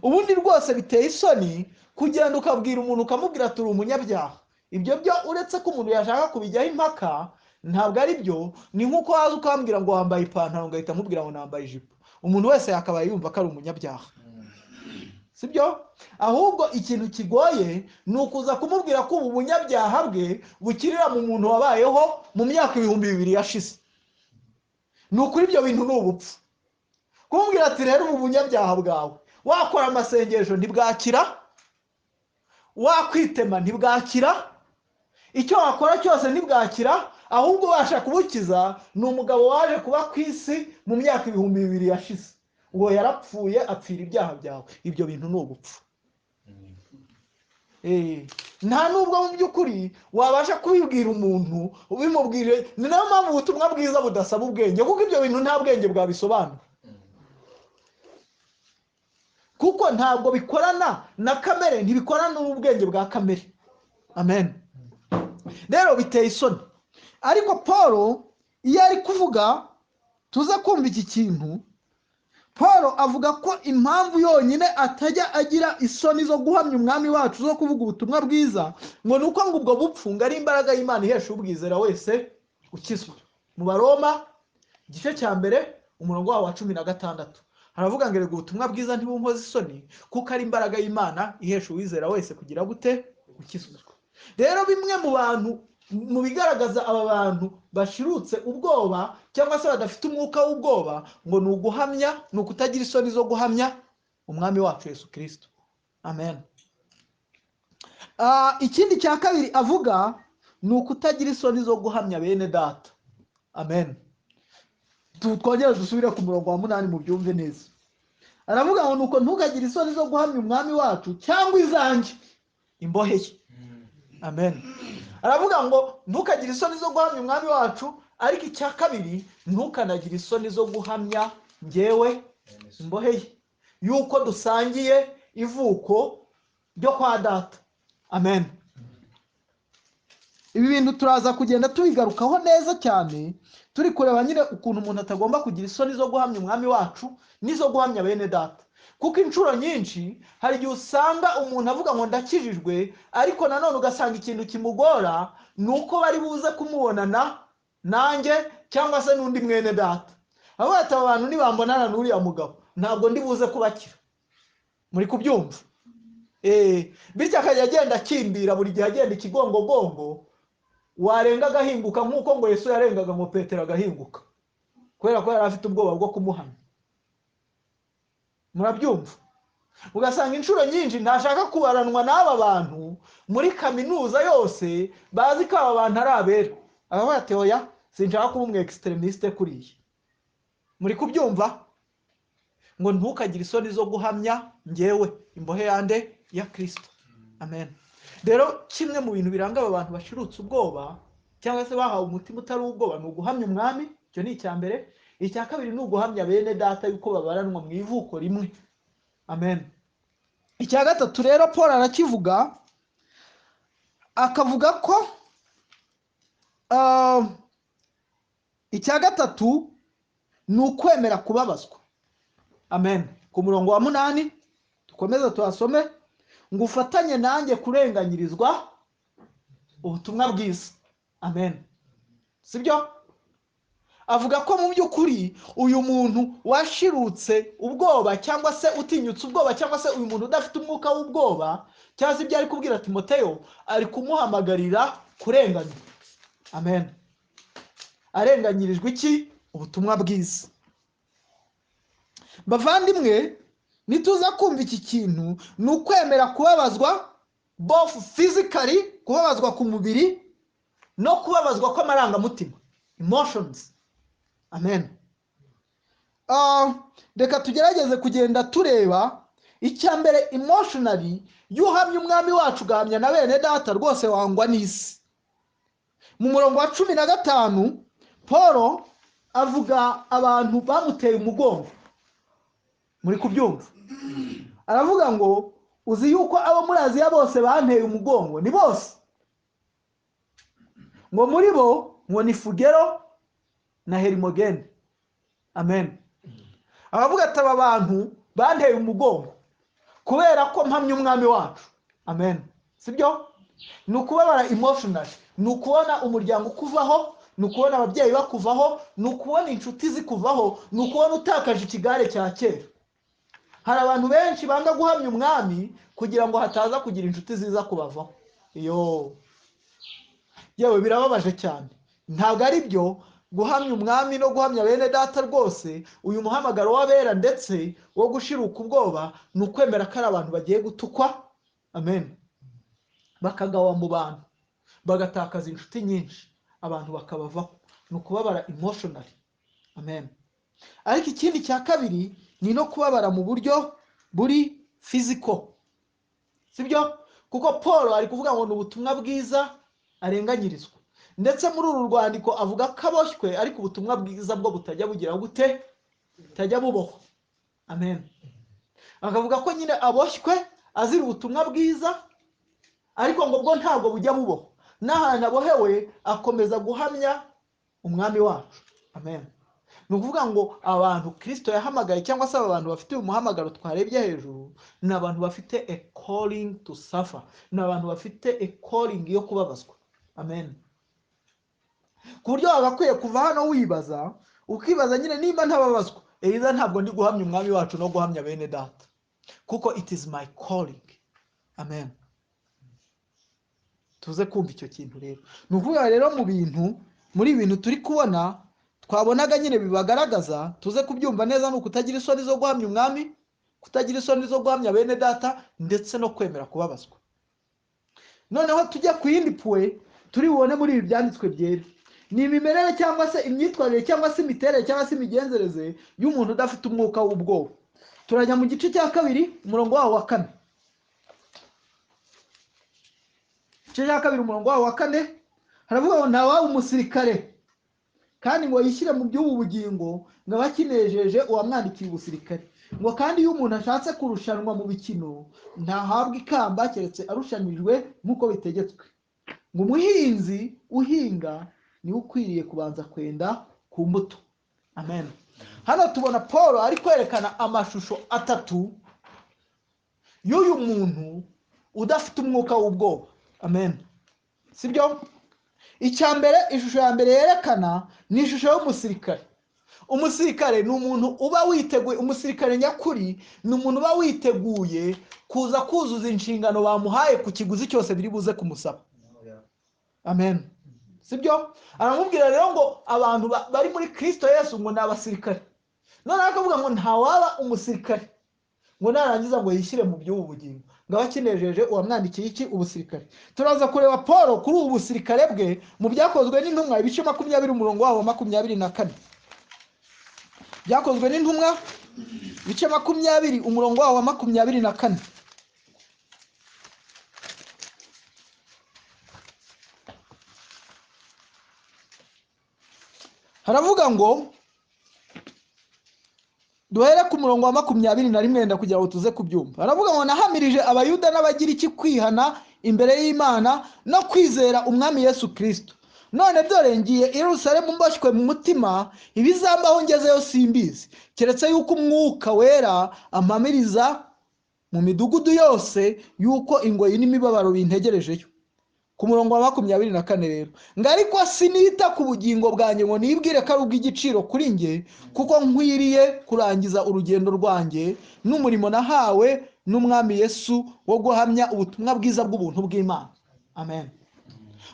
Ubundi rwose biteye isoni kugenda ukabwira umuntu ukamubwira turi umunyabyaha. Ibyo byo uretse ko umuntu yashaka kubijyaho impaka, ntabwo ari byo. Ni nkuko waza ukambwira ngo wambaye ipantaro, ngahita nkubwira ngo nambaye ijipo. Umuntu wese yakabaye yumva ko ari umunyabyaha, sibyo? Ahubwo ikintu kigoye ni ukuza kumubwira ko ubu bunyabyaha bwe bukirira mu muntu wabayeho mu myaka 2000 yashize. Ni ukuri ibyo bintu ni ubupfu. Kumubwira ati rero ubu bunyabyaha bwawe, wakora amasengesho ntibwakira, wakwitema ntibwakira, icyo wakora cyose ntibwakira, ahubwo ubasha kubukiza ni umugabo waje kuba ku isi mu myaka 2000 yashize, ngo yarapfuye apfira ibyaha byawe. Ibyo bintu ni ubupfu. Nta nubwo mu by'ukuri wabasha kubibwira umuntu ubimubwire. Ni nayo mpamvu ubutumwa bwiza budasaba ubwenge, kuko ibyo bintu nta bwenge bwabisobanura, kuko ntabwo bikorana na kamere, ntibikorana n'ubwenge bwa kamere. Amen. Rero biteye isoni. Ariko Paul iyo ari kuvuga, tuze kumva iki kintu, Paul avuga ko impamvu yonyine atajya agira isoni zo guhamya umwami wacu, zo kuvuga ubutumwa bwiza, ngo ni uko ngo ubwo bupfu ngo ari imbaraga y'Imana ihesha ubwizera wese ukizwa. Mu Baroma igice cya mbere umurongo wa 16 haravuga ngo erega ubutumwa bwiza ntibunkoze isoni, kuko ari imbaraga y'Imana ihesha uwizera wese kugira gute? Gukizwa. Rero bimwe mu bantu mu bigaragaza aba bantu bashirutse ubwoba cyangwa se badafite umwuka w'ubwoba, ngo ni uguhamya, ni ukutagira isoni zo guhamya umwami wacu Yesu Kristo. Amen. Ikindi cya kabiri avuga ni ukutagira isoni zo guhamya bene data. Amen. Twongere dusubire ku murongo wa 8 mu byumve neza. Aravuga ngo nuko ntukagire isoni zo guhamya umwami wacu cyangwa izanjye imbohe ye. Amen. Aravuga ngo ntukagire isoni zo guhamya umwami wacu, ariko icya kabiri ntukanagire isoni zo guhamya njyewe imbohe ye, yuko dusangiye ivuko ryo kwa data. Amen. Ibi bintu turaza kugenda tubigarukaho neza cyane, turi kureba nyine ukuntu umuntu atagomba kugira isoni zo guhamya umwami wacu n'izo guhamya bene data. Kuko inshuro nyinshi hari igihe usanga umuntu avuga ngo ndakijijwe, ariko nanone ugasanga ikintu kimugora ni uko bari buze kumubonana nanjye cyangwa se n'undi mwene data. Avuga ati aba bantu nibambonana n'uriya mugabo ntabwo ndi buze kubakira. Muri kubyumva? Bityo akajya agenda akimbira buri gihe, agenda ikigongogongo, warenga agahinguka nk'uko ngo Yesu yarengaga ngo Petero agahinguka, kubera ko yari afite ubwoba bwo kumuhamya. Murabyumva? Ugasanga inshuro nyinshi ntashaka kubaranwa n'aba bantu muri kaminuza yose bazi ko aba bantu ari abera. Akavuga ati oya, sinshaka kuba umu extremiste kuriya. Muri kubyumva? Ngo ntukagire isoni zo guhamya njyewe imbohe yande ya Kristo. Amen. Rero kimwe mu bintu biranga aba bantu bashirutse ubwoba cyangwa se bahawe umutima utari ubwoba ni uguhamya umwami. Icyo ni icya mbere. Icya kabiri ni uguhamya bene data yuko babaranwa mu ivuko rimwe. Amen. Icya gatatu rero Paul arakivuga, akavuga ko icya gatatu ni ukwemera kubabazwa. Amen. Ku murongo wa 8 dukomeze tuhasome, ngo ufatanye nanjye kurenganyirizwa ubutumwa bwiza. Amen. Sibyo? Avuga ko mu by'ukuri uyu muntu washirutse ubwoba cyangwa se utinyutse ubwoba cyangwa se uyu muntu udafite umwuka w'ubwoba cyangwa se ibyo ari kubwira Timoteyo, ari kumuhamagarira kurenganywa. Amen. Arenganyirijwe iki? Ubutumwa bwiza. Bavandimwe, nituza kumva iki kintu, ni ukwemera kubabazwa both physically, kubabazwa ku mubiri, no kubabazwa kw'amarangamutima, emotions. Amen. Reka tugerageze kugenda tureba icya mbere emotionally. Iyo uhamya umwami wacu ugahamya na bene data, rwose wangwa n'isi. Mu murongo wa 15 Paul avuga abantu bamuteye umugongo. Muri kubyumva? Aravuga ngo uzi yuko abo muri Aziya bose banteye umugongo, ni bose. Ngo muri bo ngo ni Fugero na Herimogene. Amen. Aravuga ati aba bantu banteye umugongo kubera ko mpamya umwami wacu. Amen. Sibyo? Ni ukubabara emotionally, ni ukubona umuryango ukuvaho, ni ukubona ababyeyi bakuvaho, ni ukubona inshuti zikuvaho, ni ukubona utakaje ikigare cya kera. Hari abantu benshi banga guhamya umwami kugira ngo hataza kugira inshuti ziza kubavaho. Iyo yewe birababaje cyane. Ntabwo ari byo guhamya umwami no guhamya bene data rwose. Uyu muhamagaro w'abera ndetse wo gushiruka ubwoba ni ukwemera ko ari abantu bagiye gutukwa. Amen. Bakagawa mu bantu, bagatakaza inshuti nyinshi, abantu bakabavaho. Ni ukubabara emotionally. Amen. Ariko ikindi cya kabiri ni no kubabara mu buryo buri physical. Sibyo? Kuko Paul ari kuvuga ngo ni ubutumwa bwiza arenganyirizwa. Ndetse muri uru rwandiko avuga ko aboshywe, ariko ubutumwa bwiza bwo butajya bugira gute? Butajya bubohwa. Amen. Akavuga ko nyine aboshywe azira ubutumwa bwiza, ariko ngo bwo ntabwo bujya bubohwa. N'ahantu abohewe akomeza guhamya umwami wacu. Amen. Ni ukuvuga ngo abantu Kristo yahamagaye cyangwa se aba bantu bafite umuhamagaro twarebye hejuru, ni abantu bafite a calling to suffer, ni abantu bafite a calling yo kubabazwa. Amen. Ku buryo wagakwiye kuva hano wibaza, ukibaza nyine nimba ntababazwa, Eliza ntabwo ndi guhamya umwami wacu no guhamya bene data, kuko it is my calling. Amen. Tuze kumva icyo kintu rero. Ni ukuvuga rero mu bintu, muri ibintu turi kubona twabonaga nyine bibagaragaza, tuze kubyumva neza, ni ukutagira isoni zo guhamya umwami, kutagira isoni zo guhamya bene data, ndetse no kwemera kubabazwa. Noneho tujya ku yindi puwe turi bubone muri ibi byanditswe byera, ni imimerere cyangwa se imyitwarire cyangwa se imiterere cyangwa se imigenzereze y'umuntu udafite umwuka w'ubwoba. Turajya mu gice cya 2 umurongo wawo wa 4. Igice cya 2 umurongo wawo wa 4 haravuga ngo ntawawe umusirikare kandi ngo yishyire mu by'ubu bugingo ngo abakinejeje uwamwandikiye ubusirikare. Ngo kandi iyo umuntu ashatse kurushanwa mu bikino ntahabwa ikamba keretse arushanijwe nk'uko bitegetswe. Ngo umuhinzi uhinga niwe ukwiriye kubanza kwenda ku mbuto. Amen. Hano tubona Paul ari kwerekana amashusho atatu y'uyu muntu udafite umwuka w'ubwoba. Amen. Sibyo? Icya mbere, ishusho ya mbere yerekana ni ishusho y'umusirikare. Umusirikare ni umuntu uba witeguye, umusirikare nyakuri ni umuntu uba witeguye kuza kuzuza inshingano bamuhaye ku kiguzi cyose biri buze kumusaba. Amen. Sibyo? Aramubwira rero ngo abantu bari muri Kristo Yesu ngo ni abasirikare. Noneho akavuga ngo ntawaba umusirikare ngo narangiza ngo yishyire mu by'ubu bugingo, ngo aba akinejeje uwamwandikiye iki? Ubusirikare. Turaza kureba Paul kuri ubu busirikare bwe mu Byakozwe n'Intumwa ibice 20 umurongo wabo 24. Byakozwe n'Intumwa ibice 20 umurongo wabo 24. Haravuga ngo duhere ku murongo wa 21 wenda kugira ngo tuze kubyumva. Haravuga ngo nahamirije Abayuda n'Abagiriki kwihana imbere y'Imana no kwizera Umwami Yesu Kristo. None dore ngiye i Yerusalemu mboshywe mu mutima, ibizambaho ngezeyo simbizi, keretse yuko Umwuka Wera ampamiriza mu midugudu yose yuko ingoyi n'imibabaro bintegerejeyo. Ku murongo wa 24 rero, ngo ariko sinita ku bugingo bwanjye ngo nibwire ko ari ubw'igiciro kuri njye, kuko nkwiriye kurangiza urugendo rwanjye n'umurimo nahawe n'Umwami Yesu wo guhamya ubutumwa bwiza bw'ubuntu bw'Imana. Amen.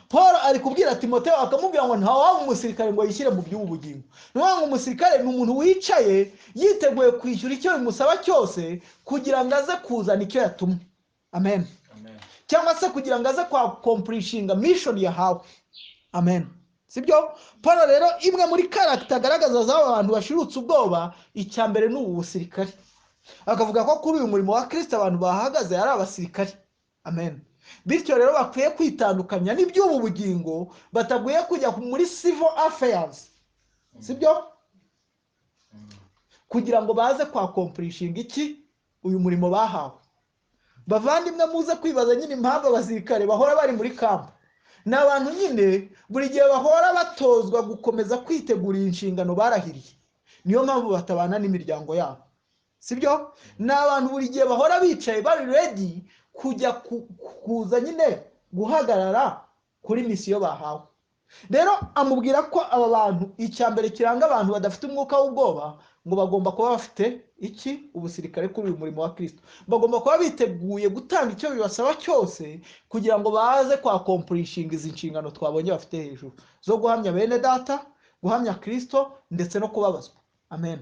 Paul ari kubwira Timoteyo akamubwira ngo ntawaba umusirikare ngo yishyire mu by'ubu bugingo. Ni ukuvuga ngo umusirikare ni umuntu wicaye yiteguye kwishyura icyo bimusaba cyose kugira ngo aze kuzana icyo yatumwe. Amen. Cyangwa se kugira ngo aze kwakomplishinga mission yahawe. Amen. Sibyo? Paul rero imwe muri character agaragaza z'aba bantu bashirutse ubwoba, icya mbere ni ubu busirikare. Akavuga ko kuri uyu murimo wa Kristo abantu bahagaze ari abasirikare. Amen. Bityo rero bakwiye kwitandukanya n'iby'ubu bugingo, bataguye kujya muri civil affairs. Sibyo? Kugira ngo baze kwakomplishinga iki? Uyu murimo bahawe. Bavandimwe, muze kwibaza nyine impamvu abasirikare bahora bari muri camp. Ni abantu nyine buri gihe bahora batozwa gukomeza kwitegurira inshingano barahiriye. Niyo mpamvu batabana n'imiryango yabo. Sibyo? Ni abantu buri gihe bahora bicaye bari ready kujya kuza nyine guhagarara kuri misiyo bahawe. Rero amubwira ko aba bantu icya mbere kiranga abantu badafite umwuka w'ubwoba ngo bagomba kuba bafite iki? Ubusirikare kuri uyu murimo wa Kristo. Bagomba kuba biteguye gutanga icyo bibasaba cyose kugira ngo baze kwakomplishinga izi nshingano twabonye bafite hejuru zo guhamya bene data, guhamya Kristo ndetse no kubabazwa. Amen.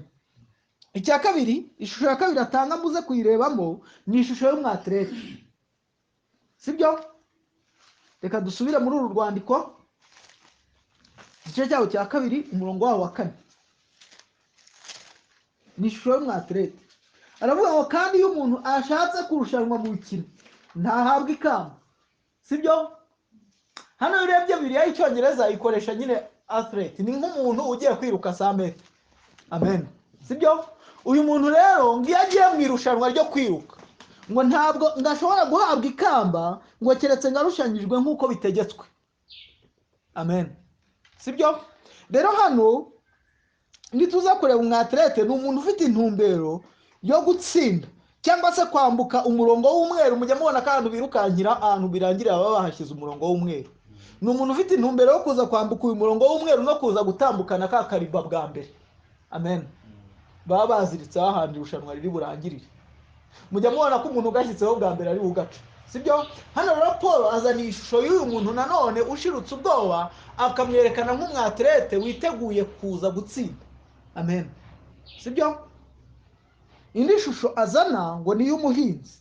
Icya kabiri, ishusho ya kabiri atanga muze kuyirebamo ni ishusho y'umwatlete. Sibyo? Reka dusubire muri uru rwandiko igice cyawo cya kabiri umurongo wawo wa 4. Ni ishusho y'umwatlete. Aravuga ngo kandi iyo umuntu ashatse kurushanwa mu mikino ntahabwa ikamba. Sibyo? Hano iyo urebye Bibiliya y'Icyongereza ikoresha nyine athlete, ni nk'umuntu ugiye kwiruka 100 metero. Amen. Sibyo? Uyu muntu rero ngo iyo agiye mu irushanwa ryo kwiruka ngo ntabwo ngashobora guhabwa ikamba ngo keretse ngarushanyijwe nk'uko bitegetswe. Amen. Sibyo? Rero hano nituza kureba umwatlete ni umuntu ufite intumbero yo gutsinda cyangwa se kwambuka umurongo w'umweru. Mujya mubona ko ahantu birukankira ahantu birangirira baba bahashyize umurongo w'umweru. Ni umuntu ufite intumbero yo kuza kwambuka uyu murongo w'umweru no kuza gutambukana ka kariba bwa mbere. Amen. Baba baziritse ahantu irushanwa riri burangirire. Mujya mubona ko umuntu ugashyitseho bwa mbere ari ugaca. Sibyo? Hano rero Paul azana ishusho y'uyu muntu nanone ushirutse ubwoba akamwerekana nk'umwatlete witeguye kuza gutsinda. Amen. Sibyo? Indi shusho azana ngo ni y'umuhinzi.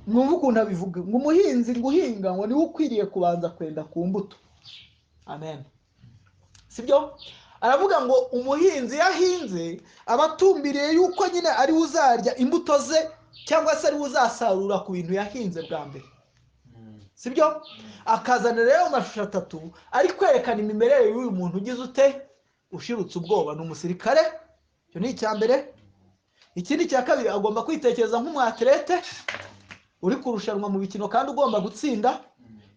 Mwumva ukuntu abivuga ngo umuhinzi ngo uhinga ngo niwe ukwiriye kubanza kwenda ku mbuto. Amen. Sibyo? Aravuga ngo umuhinzi yahinze abatumbiriye yuko nyine ari uzarya imbuto ze cyangwa se ari uzasarura ku bintu yahinze bwa mbere. Sibyo? Akazana rero amashusho atatu ari kwerekana imimerere y'uyu muntu ugize ute? Ushirutse ubwoba. Ni umusirikare, icyo ni icya mbere. Ikindi cya kabiri, agomba kwitekereza nk'umwatlete uri kurushanwa mu bikino kandi ugomba gutsinda.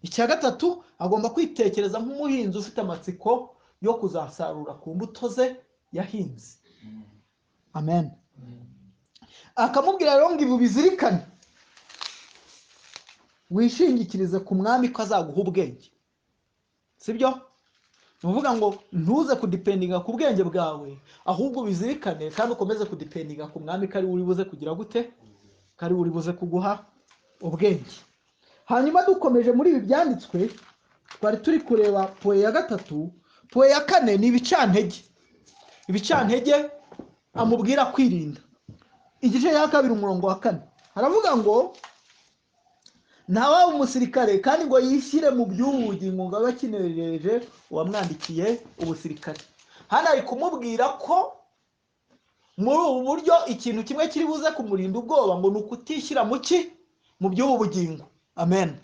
Icya gatatu, agomba kwitekereza nk'umuhinzi ufite amatsiko yo kuzasarura ku mbuto ze yahinze. Amen. Akamubwira rero ngo ibi ubizirikane, wishingikirize ku mwami ko azaguha ubwenge, sibyo? Ni ukuvuga ngo ntuze kudependinga ku bwenge bwawe, ahubwo ubizirikane kandi ukomeze kudependinga ku mwami ko ari we uri buze kugira gute, ko ari we uri buze kuguha ubwenge. Hanyuma dukomeje muri ibi byanditswe twari turi kureba point ya gatatu. Point ya kane ni ibicantege. Ibicantege amubwira kwirinda. Igice cya 2 umurongo wa 4 haravuga ngo ntawaba umusirikare kandi ngo yishyire mu by'ubugingo ngo abe akinejeje uwamwandikiye ubusirikare. Hano ari kumubwira ko muri ubu buryo ikintu kimwe kiri buze kumurinda ubwoba ngo ni ukutishyira mu ki? Mu by'ubu bugingo. Amen.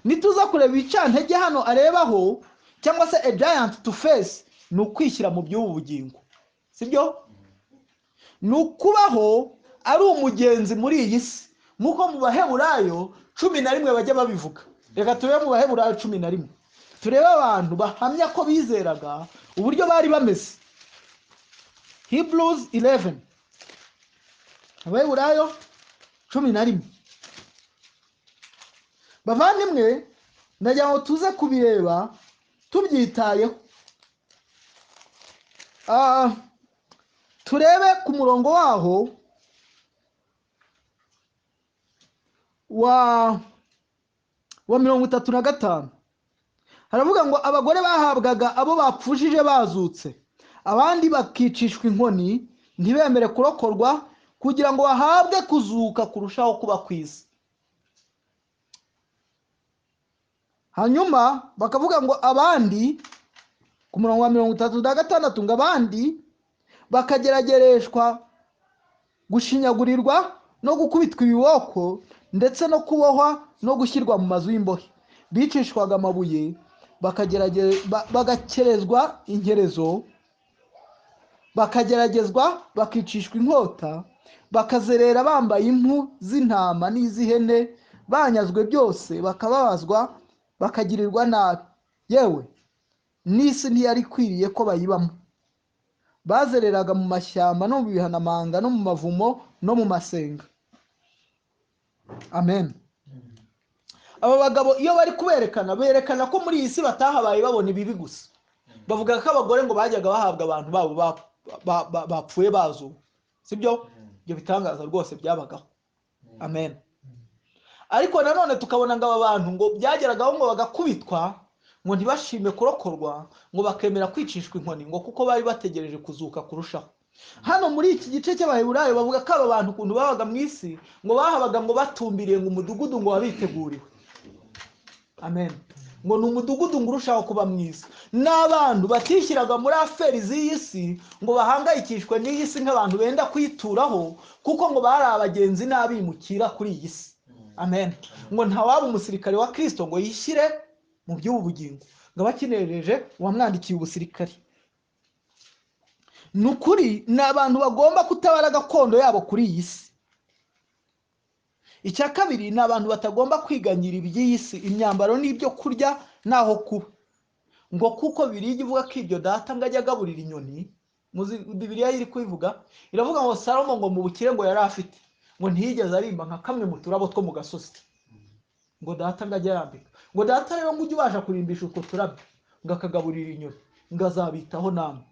Nituza kureba ibicantege hano arebaho, cyangwa se a giant to face, ni ukwishyira mu by'ubu bugingo, sibyo? Ni ukubaho ari umugenzi muri iyi si, nk'uko mu Baheburayo 11 bajya babivuga. Reka turebe mu Baheburayo 11, turebe abantu bahamya ko bizeraga uburyo bari bameze. Hebrews 11, Abaheburayo 11. Bavandimwe, ndagira ngo tuze kubireba tubyitayeho. Turebe ku murongo waho wa 35. Haravuga ngo abagore bahabwaga abo bapfushije bazutse, abandi bakicishwa inkoni ntibemere kurokorwa, kugira ngo bahabwe kuzuka kurushaho kuba kwiza. Hanyuma bakavuga ngo abandi ku murongo wa 36 ngo abandi bakageragereshwa gushinyagurirwa no gukubitwa ibiboko ndetse no kubohwa no gushyirwa mu mazu y'imbohe, bicishwaga amabuye, bagakerezwa inkerezo, bakageragezwa bakicishwa inkota, bakazerera bambaye impu z'intama n'iz'ihene, banyazwe byose, bakababazwa, bakagirirwa nabi, yewe n'isi ntiyari ikwiriye ko bayibamo. Bazereraga mu mashyamba no mu bihanamanga no mu mavumo no mu masenga. Amen. Aba bagabo iyo bari kuberekana, berekana ko muri iyi si batahabaye babona ibibi gusa. Bavuga ko abagore ngo bajyaga bahabwa abantu babo bapfuye bazuwe, sibyo? Ibyo bitangaza rwose byabagaho. Amen. Ariko nanone tukabona ngo aba bantu ngo byageragaho ngo bagakubitwa, ngo ntibashime kurokorwa, ngo bakemera kwicishwa inkoni, ngo kuko bari bategereje kuzuka kurushaho. Hano muri iki gice cy'Abaheburayo bavuga ko aba bantu ukuntu babaga mu isi, ngo bahabaga ngo batumbiriye ngo umudugudu ngo wabiteguriwe. Amen. Ngo ni umudugudu ngo urushaho kuba mwiza. N'abantu batishyiraga muri aferi z'iyi si ngo bahangayikishwe n'iyi si nk'abantu benda kuyituraho, kuko ngo bari abagenzi n'abimukira kuri iyi si. Amen. Ngo ntawaba umusirikare wa Kristo ngo yishyire mu by'ubu bugingo, ngo abakinejeje uwamwandikiye ubusirikare. Ni ukuri ni abantu bagomba kutabara gakondo yabo kuri iyi si. Icya kabiri ni abantu batagomba kwiganyira iby'iyi si, imyambaro n'ibyo kurya n'aho kuba, ngo kuko Bibiliya ivuga ko ibyo data ngo ajya agaburira inyoni. Muzi Bibiliya iri kubivuga, iravuga ngo Salomo ngo mu bukire ngo yari afite, ngo ntiyigeze arimba nka kamwe mu turabo two mu gasozi, ngo data ngo ajye arambika, ngo data rero ngo ujye ubasha kurimbisha utwo turabyo, ngo akagaburira inyoni, ngo azabitaho namwe.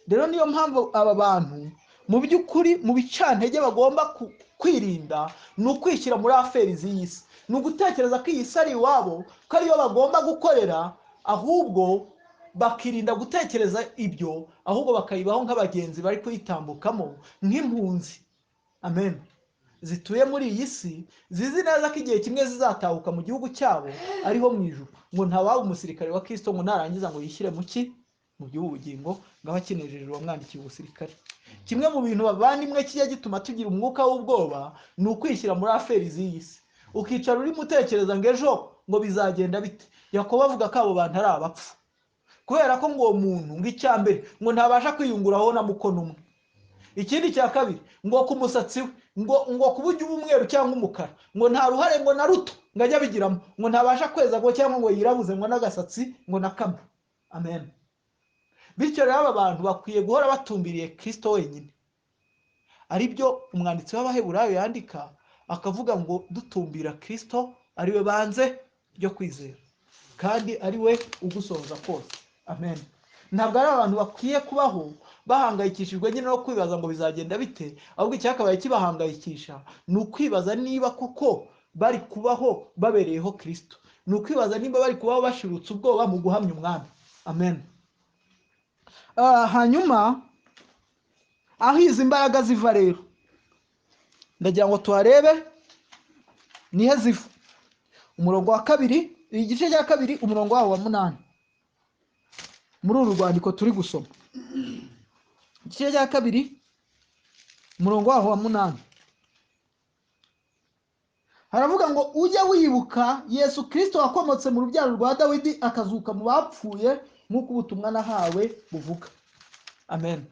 Rero niyo mpamvu aba bantu mu by'ukuri mu bicantege bagomba kwirinda ni ukwishyira muri aferi z'iyi si, ni ugutekereza ko iyi si ari iwabo, ko ariyo bagomba gukorera, ahubwo bakirinda gutekereza ibyo, ahubwo bakayibaho nk'abagenzi bari kuyitambukamo nk'impunzi. Amen. Zituye muri iyi si, zizi neza ko igihe kimwe zizatahuka mu gihugu cyabo ariho mu ijuru. Ngo ntawaba umusirikare wa Kristo ngo narangiza ngo yishyire mu ki? Mu by'ubugingo, ngo abe akinejeje uwamwandikiye ubusirikare. Kimwe mu bintu bavandimwe kijya gituma tugira umwuka w'ubwoba ni ukwishyira muri aferi z'iyi si, ukicara urimo utekereza ngo ejo ngo bizagenda bite. Yakobo avuga ko abo bantu ari abapfu, kubera ko ngo uwo muntu ngo icya mbere ngo ntabasha kwiyunguraho na mukono umwe, ikindi cya kabiri ngo ku musatsi we ngo ku buryo umweru cyangwa umukara ngo nta ruhare ngo na ruto ngo ajye abigiramo, ngo ntabasha kweza ngo cyangwa ngo yirabuze ngo n'agasatsi ngo na kamwe. Amen. Bityo rero aba bantu bakwiye guhora batumbiriye Kristo wenyine, Ari byo umwanditsi w'Abaheburayo yandika akavuga ngo dutumbira Kristo ari we banze ryo kwizera kandi ari we ugusohoza kose. Amen. Ntabwo ari abantu bakwiye kubaho bahangayikishijwe nyine no kwibaza ngo bizagenda bite, ahubwo icyakabaye kibahangayikisha ni ukwibaza niba koko bari kubaho babereyeho Kristo, ni ukwibaza niba bari kubaho bashirutse ubwoba mu guhamya umwami. Amen. Hanyuma aho izi mbaraga ziva rero ndagira ngo tuharebe nihe ziva. Umurongo wa 2, igice cya 2, umurongo wawo wa 8, muri uru rwandiko turi gusoma, igice cya 2 umurongo waho wa 8, haravuga ngo ujye wibuka Yesu Kristo wakomotse mu rubyaro rwa Dawidi akazuka mu bapfuye nk'uko ubutumwa nahawe buvuga. Amen.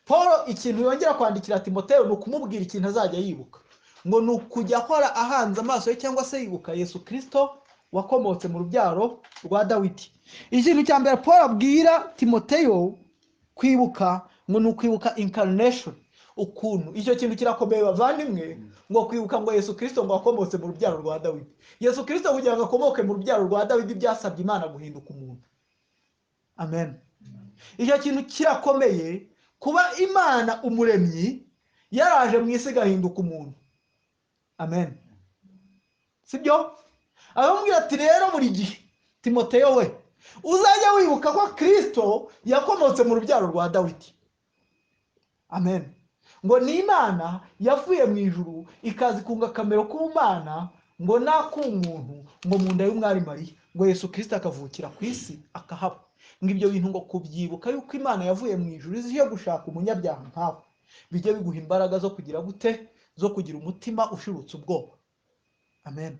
Paul ikintu yongera kwandikira Timoteyo ni ukumubwira ikintu azajya yibuka, ngo ni ukujya akora ahanze amaso ye cyangwa se yibuka Yesu Kristo wakomotse mu rubyaro rwa Dawidi. Ikintu cya mbere Paul abwira Timoteyo kwibuka ngo ni ukwibuka incarnation, ukuntu icyo kintu kirakomeye bavandimwe, ngo kwibuka ngo Yesu Kristo ngo wakomotse mu rubyaro rwa Dawidi. Yesu Kristo kugira ngo akomoke mu rubyaro rwa Dawidi byasabye Imana guhinduka umuntu. Amen. Icyo kintu kirakomeye, kuba Imana umuremyi yaraje mu isi igahinduka umuntu. Amen. Sibyo? Abamubwira ati rero buri gihe Timoteyo we uzajya wibuka ko Kristo yakomotse mu rubyaro rwa Dawidi. Amen. Ngo ni Imana yavuye mu ijuru ikaza ikunga akamero k'ubumana ngo nak'umuntu ngo mu nda y'umwari Mariya, ngo Yesu Kristo akavukira ku isi akahaba. Ngo ibyo bintu ngo kubyibuka yuko Imana yavuye mu ijuru izi yo gushaka umunyabyaha nkawe, bijye biguha imbaraga zo kugira gute, zo kugira umutima ushirutse ubwoba. Amen.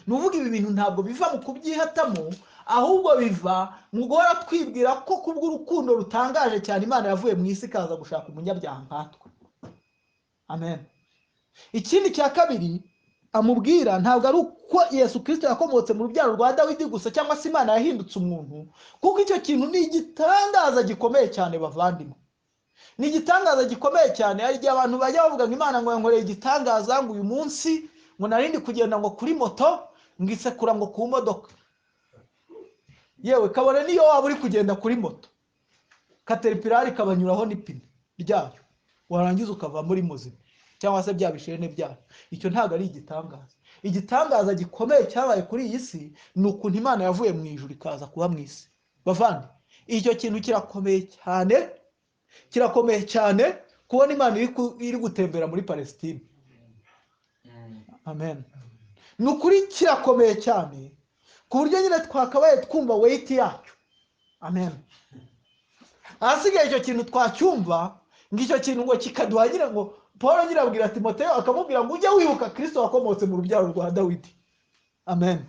Nuvuga ibi bintu ntabwo biva mu kubyihatamo, ahubwo biva mu guhora twibwira ko kubw'urukundo rutangaje cyane Imana yavuye mu isi ikaza gushaka umunyabyaha nkatwe. Amen. Ikindi cya kabiri amubwira ntabwo ari uko Yesu Kristo yakomotse mu rubyaro rwa Dawidi gusa cyangwa se Imana yahindutse umuntu, kuko icyo kintu ni igitangaza gikomeye cyane bavandimwe. Ni igitangaza gikomeye cyane. Hari igihe abantu bajya bavuga ngo Imana ngo yankoreye igitangaza, ngo uyu munsi ngo narindi kugenda ngo kuri moto ngo isekura ngo ku modoka. Yewe kabone niyo waba uri kugenda kuri moto, kateripirari kabanyuraho n'ipine ryayo, warangiza ukava muri muzima cyangwa se bya bishene byayo. Icyo ntabwo ari igitangaza. Igitangaza gikomeye cyabaye kuri iyi si ni ukuntu Imana yavuye mu ijuru ikaza kuba mu isi. Bavandi, icyo kintu kirakomeye cyane, kirakomeye cyane kubona Imana iri gutembera muri Palestine. Amen. Ni ukuri kirakomeye cyane ku buryo nyine twakabaye twumva weight yacyo. Amen. Ahasigaye icyo kintu twacyumva, ngo icyo kintu ngo kikaduha nyine, ngo Paul nyine abwira Timoteyo akamubwira ngo ujye wibuka Kristo wakomotse mu rubyaro rwa Dawidi. Amen.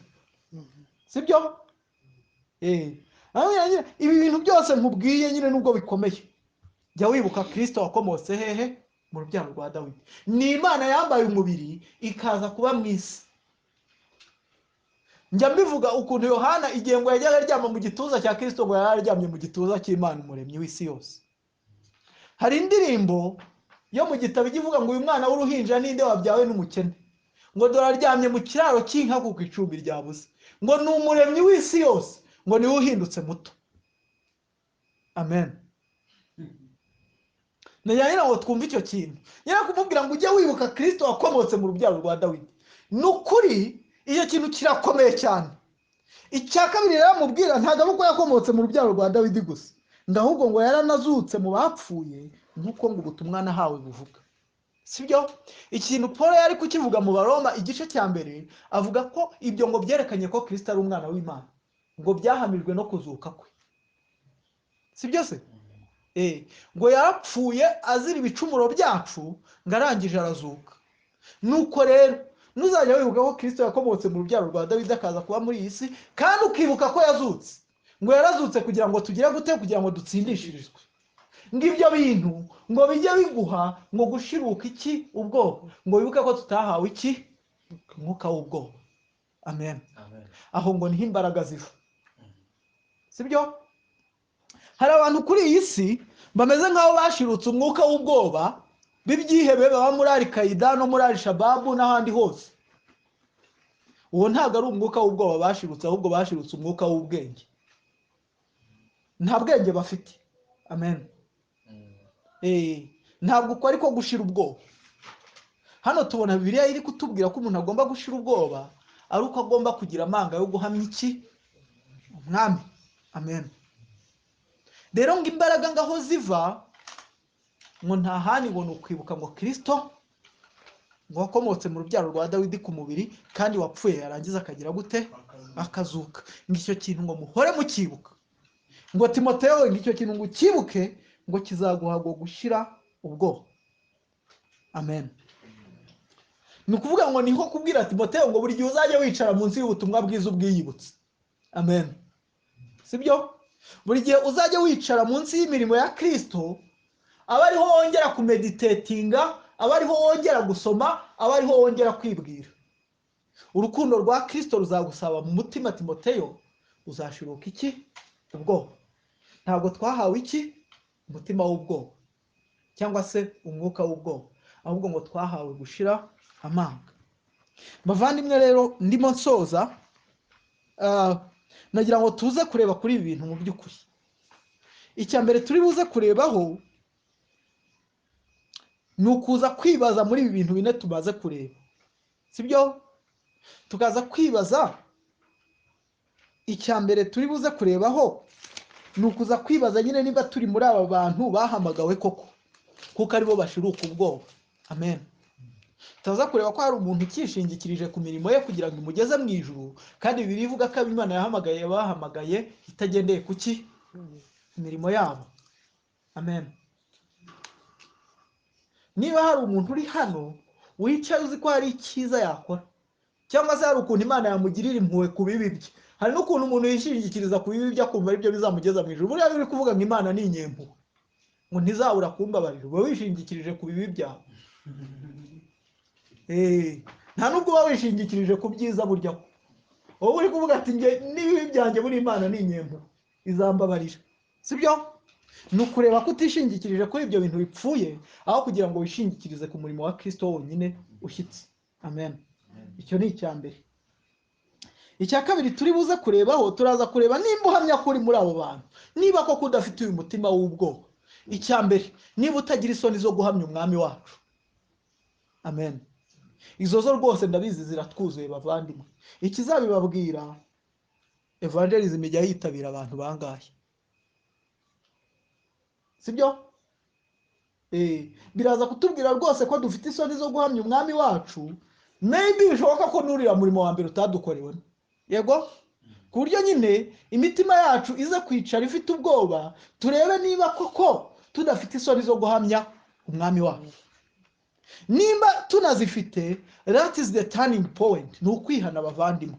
Sibyo? Ibi bintu byose nkubwiye nyine nubwo bikomeye, jya wibuka Kristo wakomotse hehe? Mu rubyaro rwa Dawidi. Ni Imana yambaye umubiri ikaza kuba mu isi. Njya mbivuga ukuntu Yohana igihe ngo yajyaga aryama mu gituza cya Kristo ngo yari aryamye mu gituza cy'Imana umuremyi w'isi yose. Hari indirimbo yo mu gitabo ivuga ngo uyu mwana w'uruhinja ninde wabyawe n'umukene, ngo dore aryamye mu kiraro cy'inka kuko icumbi ryabuze, ngo ni umuremyi w'isi yose, ngo niwe uhindutse muto. Amen. Nagira ngo twumve icyo kintu. Nyina kumubwira ngo ujye wibuka Kristo wakomotse mu rubyaro rwa Dawidi. Ni ukuri iyo kintu kirakomeye cyane. Icya kabiri rero amubwira ntabwo ari uko yakomotse mu rubyaro rwa Dawidi gusa, ndahubwo ngo yaranazutse mu bapfuye nk'uko ngo ubutumwa nahawe buvuga. Sibyo? Ikintu Paul yari kukivuga mu Baroma igice cya 2, avuga ko ibyo ngo byerekanye ko Kristo ari umwana w'Imana, ngo byahamijwe no kuzuka kwe. Sibyo se? Ngo yarapfuye azira ibicumuro byacu, ngo arangije arazuka. Nuko rero nuzajya wibuka ko Kristo yakomotse mu rubyaro rwa Dawidi akaza kuba muri iyi si, kandi ukibuka ko yazutse, ngo yarazutse kugira ngo tugire gute, kugira ngo dutsindishirizwe. Ngo ibyo bintu ngo bijye biguha ngo gushiruka iki? Ubwoba. Ngo wibuke ko tutahawe iki? Umwuka w'ubwoba. Amen. Aho ngo niho imbaraga ziva. Sibyo? Hari abantu kuri iyi si Bameze nk'aho bashirutse umwuka w'ubwoba b'ibyihebe baba muri Al-Qaeda no muri Al-Shabaab n'ahandi hose. Uwo ntabwo ari umwuka w'ubwoba bashirutse, ahubwo bashirutse umwuka w'ubwenge. Nta bwenge bafite. Amen. Ntabwo uko ariko gushira ubwoba. Hano tubona Bibiliya iri kutubwira ko umuntu agomba gushira ubwoba ari uko agomba kugira amanga yo guhamya iki? Umwami. Amen. Rero ngo imbaraga ngaho ziva ngo nta handi, ngo ni ukwibuka ngo Kristo ngo wakomotse mu rubyaro rwa Dawidi ku mubiri kandi wapfuye yarangiza akagira gute? Akazuka. Ngo icyo kintu ngo muhore mukibuka. Ngo Timoteyo ngo icyo kintu ngo ukibuke, ngo kizaguha ngo gushira ubwoba. Amen. Ni ukuvuga ngo niho kubwira Timoteyo ngo buri gihe uzajya wicara munsi y'ubutumwa bwiza ubwiyibutse. Amen. Sibyo? Buri gihe uzajya wicara munsi y'imirimo ya Kristo, aba ariho wongera kumeditatinga, aba ariho wongera gusoma, aba ariho wongera kwibwira. Urukundo rwa Kristo ruzagusaba mu mutima Timoteyo, uzashiruka iki? Ubwoba. Ntabwo twahawe iki? Umutima w'ubwoba cyangwa se umwuka w'ubwoba, ahubwo ngo twahawe gushira amanga. Bavandimwe rero ndimo nsoza, nagira ngo tuze kureba kuri ibi bintu mu by'ukuri. Icya mbere turi buze kurebaho ni ukuza kwibaza muri ibi bintu bine tumaze kureba, sibyo? Tukaza kwibaza, icya mbere turi buze kurebaho ni ukuza kwibaza nyine niba turi muri aba bantu bahamagawe koko, kuko aribo bashiruka ubwoba. Amen. Tuza kureba ko hari umuntu ukishingikirije ku mirimo ye kugira ngo imugeze mu ijuru, kandi Bibiliya ivuga ko Imana yahamagaye bahamagaye itagendeye kuki? Imirimo yabo. Amen. Niba hari umuntu uri hano wicaye uzi ko hari icyiza yakora, cyangwa se hari ukuntu Imana yamugirira impuhwe ku bibi bye, hari n'ukuntu umuntu yishingikiriza ku bibi bye akumva aribyo bizamugeza mu ijuru. Buriya biri kuvuga ngo Imana ni inyempuhwe, ngo ntizabura kumbabarira, uba wishingikirije ku bibi byawe. Nta nubwo uba wishingikirije ku byiza burya, wowe uri kuvuga ati nge n'ibibi byanjye buri Imana ni inyempuhwe izambabarira, sibyo? Ni ukureba ko utishingikirije kuri ibyo bintu bipfuye, aho kugira ngo wishingikirize ku murimo wa Kristo wonyine ushyitse. Amen. Icyo ni icya mbere. Icya kabiri turi buze kurebaho, turaza kureba nimba uhamya ko uri muri abo bantu, niba koko udafite uyu mutima w'ubwoba. Icya mbere, niba utagira isoni zo guhamya umwami wacu. Amen. Izo zo rwose ndabizi ziratwuzuye bavandimwe. Ikizabibabwira, evangelism ijya yitabira abantu bangahe, sibyo? Biraza kutubwira rwose ko dufite isoni zo guhamya umwami wacu. Maybe bishoboka ko nurira murimo wa mbere utadukorewe, yego, ku buryo nyine imitima yacu ize kwicara ifite ubwoba, turebe niba koko tudafite isoni zo guhamya umwami wacu. Nimba tunazifite, that is the turning point, ni ukwihana bavandimwe.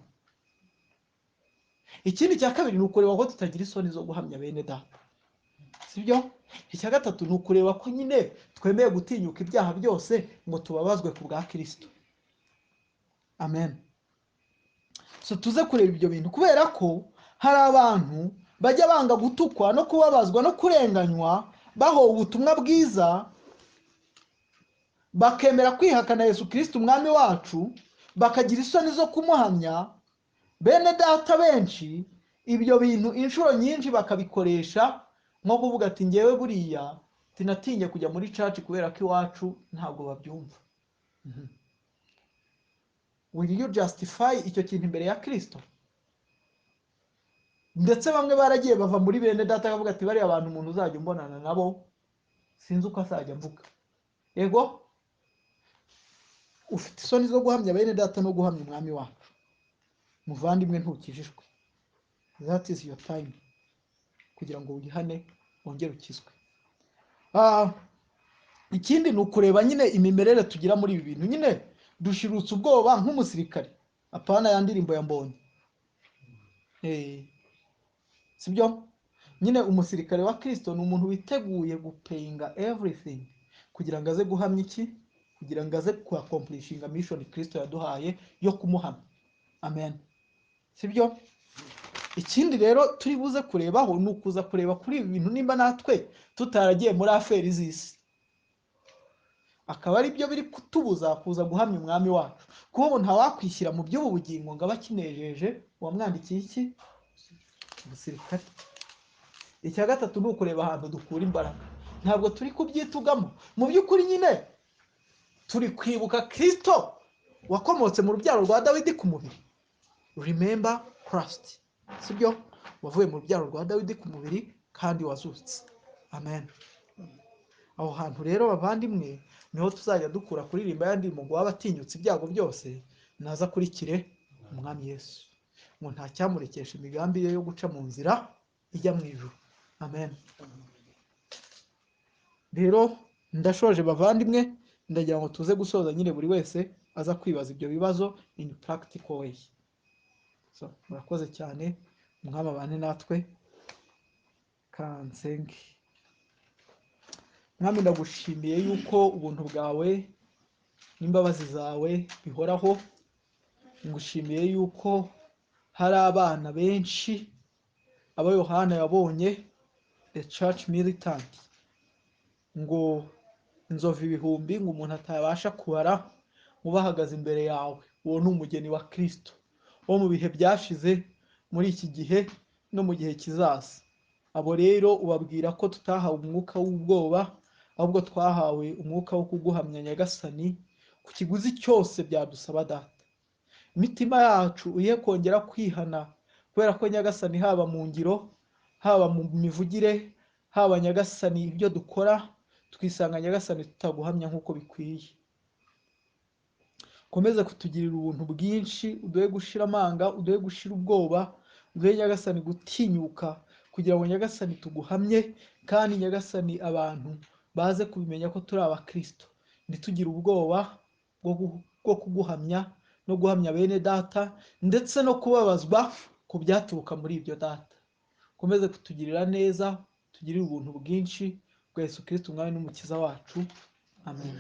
Ikindi cya kabiri ni ukureba ko tutagira isoni zo guhamya bene data, sibyo? Icya gatatu ni ukureba ko nyine twemeye gutinyuka ibyaha byose ngo tubabazwe ku bwa Kristo. Amen. So tuze kureba ibyo bintu, kubera ko hari abantu bajya banga gutukwa no kubabazwa no kurenganywa bahowe ubutumwa bwiza, bakemera kwihakana Yesu Kristo umwami wacu, bakagira isoni zo kumuhamya. Bene data benshi ibyo bintu inshuro nyinshi bakabikoresha nko kuvuga ati ngewe buriya tinatinye kujya muri church kubera ko iwacu ntabwo babyumva. Will you justify icyo kintu imbere ya Kristo? Ndetse bamwe baragiye bava muri bene data bakavuga ati bariya abantu umuntu uzajya umbonana nabo sinzi uko azajya mvuga. Yego, ufite isoni zo guhamya bene data no guhamya umwami wacu. Muvandimwe, ntukijijwe. That is your time kugira ngo wihane wongere ukizwe. Ikindi ni ukureba nyine imimerere tugira muri ibi bintu. Nyine dushirutse ubwoba nk'umusirikare, apana ya ndirimbo ya Mbonyi. Sibyo? Nyine umusirikare wa Kristo ni umuntu witeguye gupayinga everything kugira ngo aze guhamya iki? Kugira ngo aze kuaccomplishinga mission Kristo yaduhaye yo kumuhamya. Amen. Sibyo? Ikindi rero turi buze kurebaho ni ukuza kureba kuri ibi bintu nimba natwe tutaragiye muri affaires z'isi, akaba ari byo biri kutubuza kuza guhamya umwami wacu. Kuko ubu ntawakwishyira mu by'ubu bugingo ngo abe akinejeje uwamwandikiye iki? Umusirikare. Icya gatatu ni ukureba ahantu dukura imbaraga. Ntabwo turi kubyitugamo. Mu by'ukuri nyine turi kwibuka Kristo wakomotse mu rubyaro rwa Dawidi ku mubiri. Remember Christ, sibyo? Wavuye mu rubyaro rwa Dawidi ku mubiri kandi wazutse. Amen. Aho hantu rero bavandimwe niho tuzajya dukura kuririmba ya ndirimbo ngo waba atinyutse ibyago byose naza akurikire umwami Yesu, ngo nta cyamurekesha imigambi ye yo guca mu nzira ijya mu ijuru. Amen. Rero ndashoje bavandimwe, ndagira ngo tuze gusoza nyine buri wese aza kwibaza ibyo bibazo in practical way. So murakoze cyane, umwami abane natwe. Kansenge. Mwami, ndagushimiye yuko ubuntu bwawe n'imbabazi zawe bihoraho. Ngushimiye yuko hari abana benshi abo Yohana yabonye, the church militant, ngo inzovu ibihumbi, ngo umuntu atabasha kubara, ngo bahagaze imbere yawe. Uwo ni umugeni wa Kristo wo mu bihe byashize, muri iki gihe no mu gihe kizaza. Abo rero ubabwira ko tutahawe umwuka w'ubwoba, ahubwo twahawe umwuka wo kuguhamya Nyagasani ku kiguzi cyose byadusaba Data. Imitima yacu uyihe kongera kwihana, kubera ko Nyagasani haba mu ngiro, haba mu mivugire, haba Nyagasani ibyo dukora, twisanga Nyagasani tutaguhamya nk'uko bikwiye. Komeze kutugirira ubuntu bwinshi, uduhe gushira amanga, uduhe gushira ubwoba, uduhe Nyagasani gutinyuka kugira ngo Nyagasani tuguhamye, kandi Nyagasani abantu baze kubimenya ko turi abakristo. Ntitugire ubwoba bwo kuguhamya no guhamya bene data, ndetse no kubabazwa ku byaturuka muri ibyo Data. Komeze kutugirira neza, tugirire ubuntu bwinshi bwa Yesu Kristo umwami n'umukiza wacu. Amen.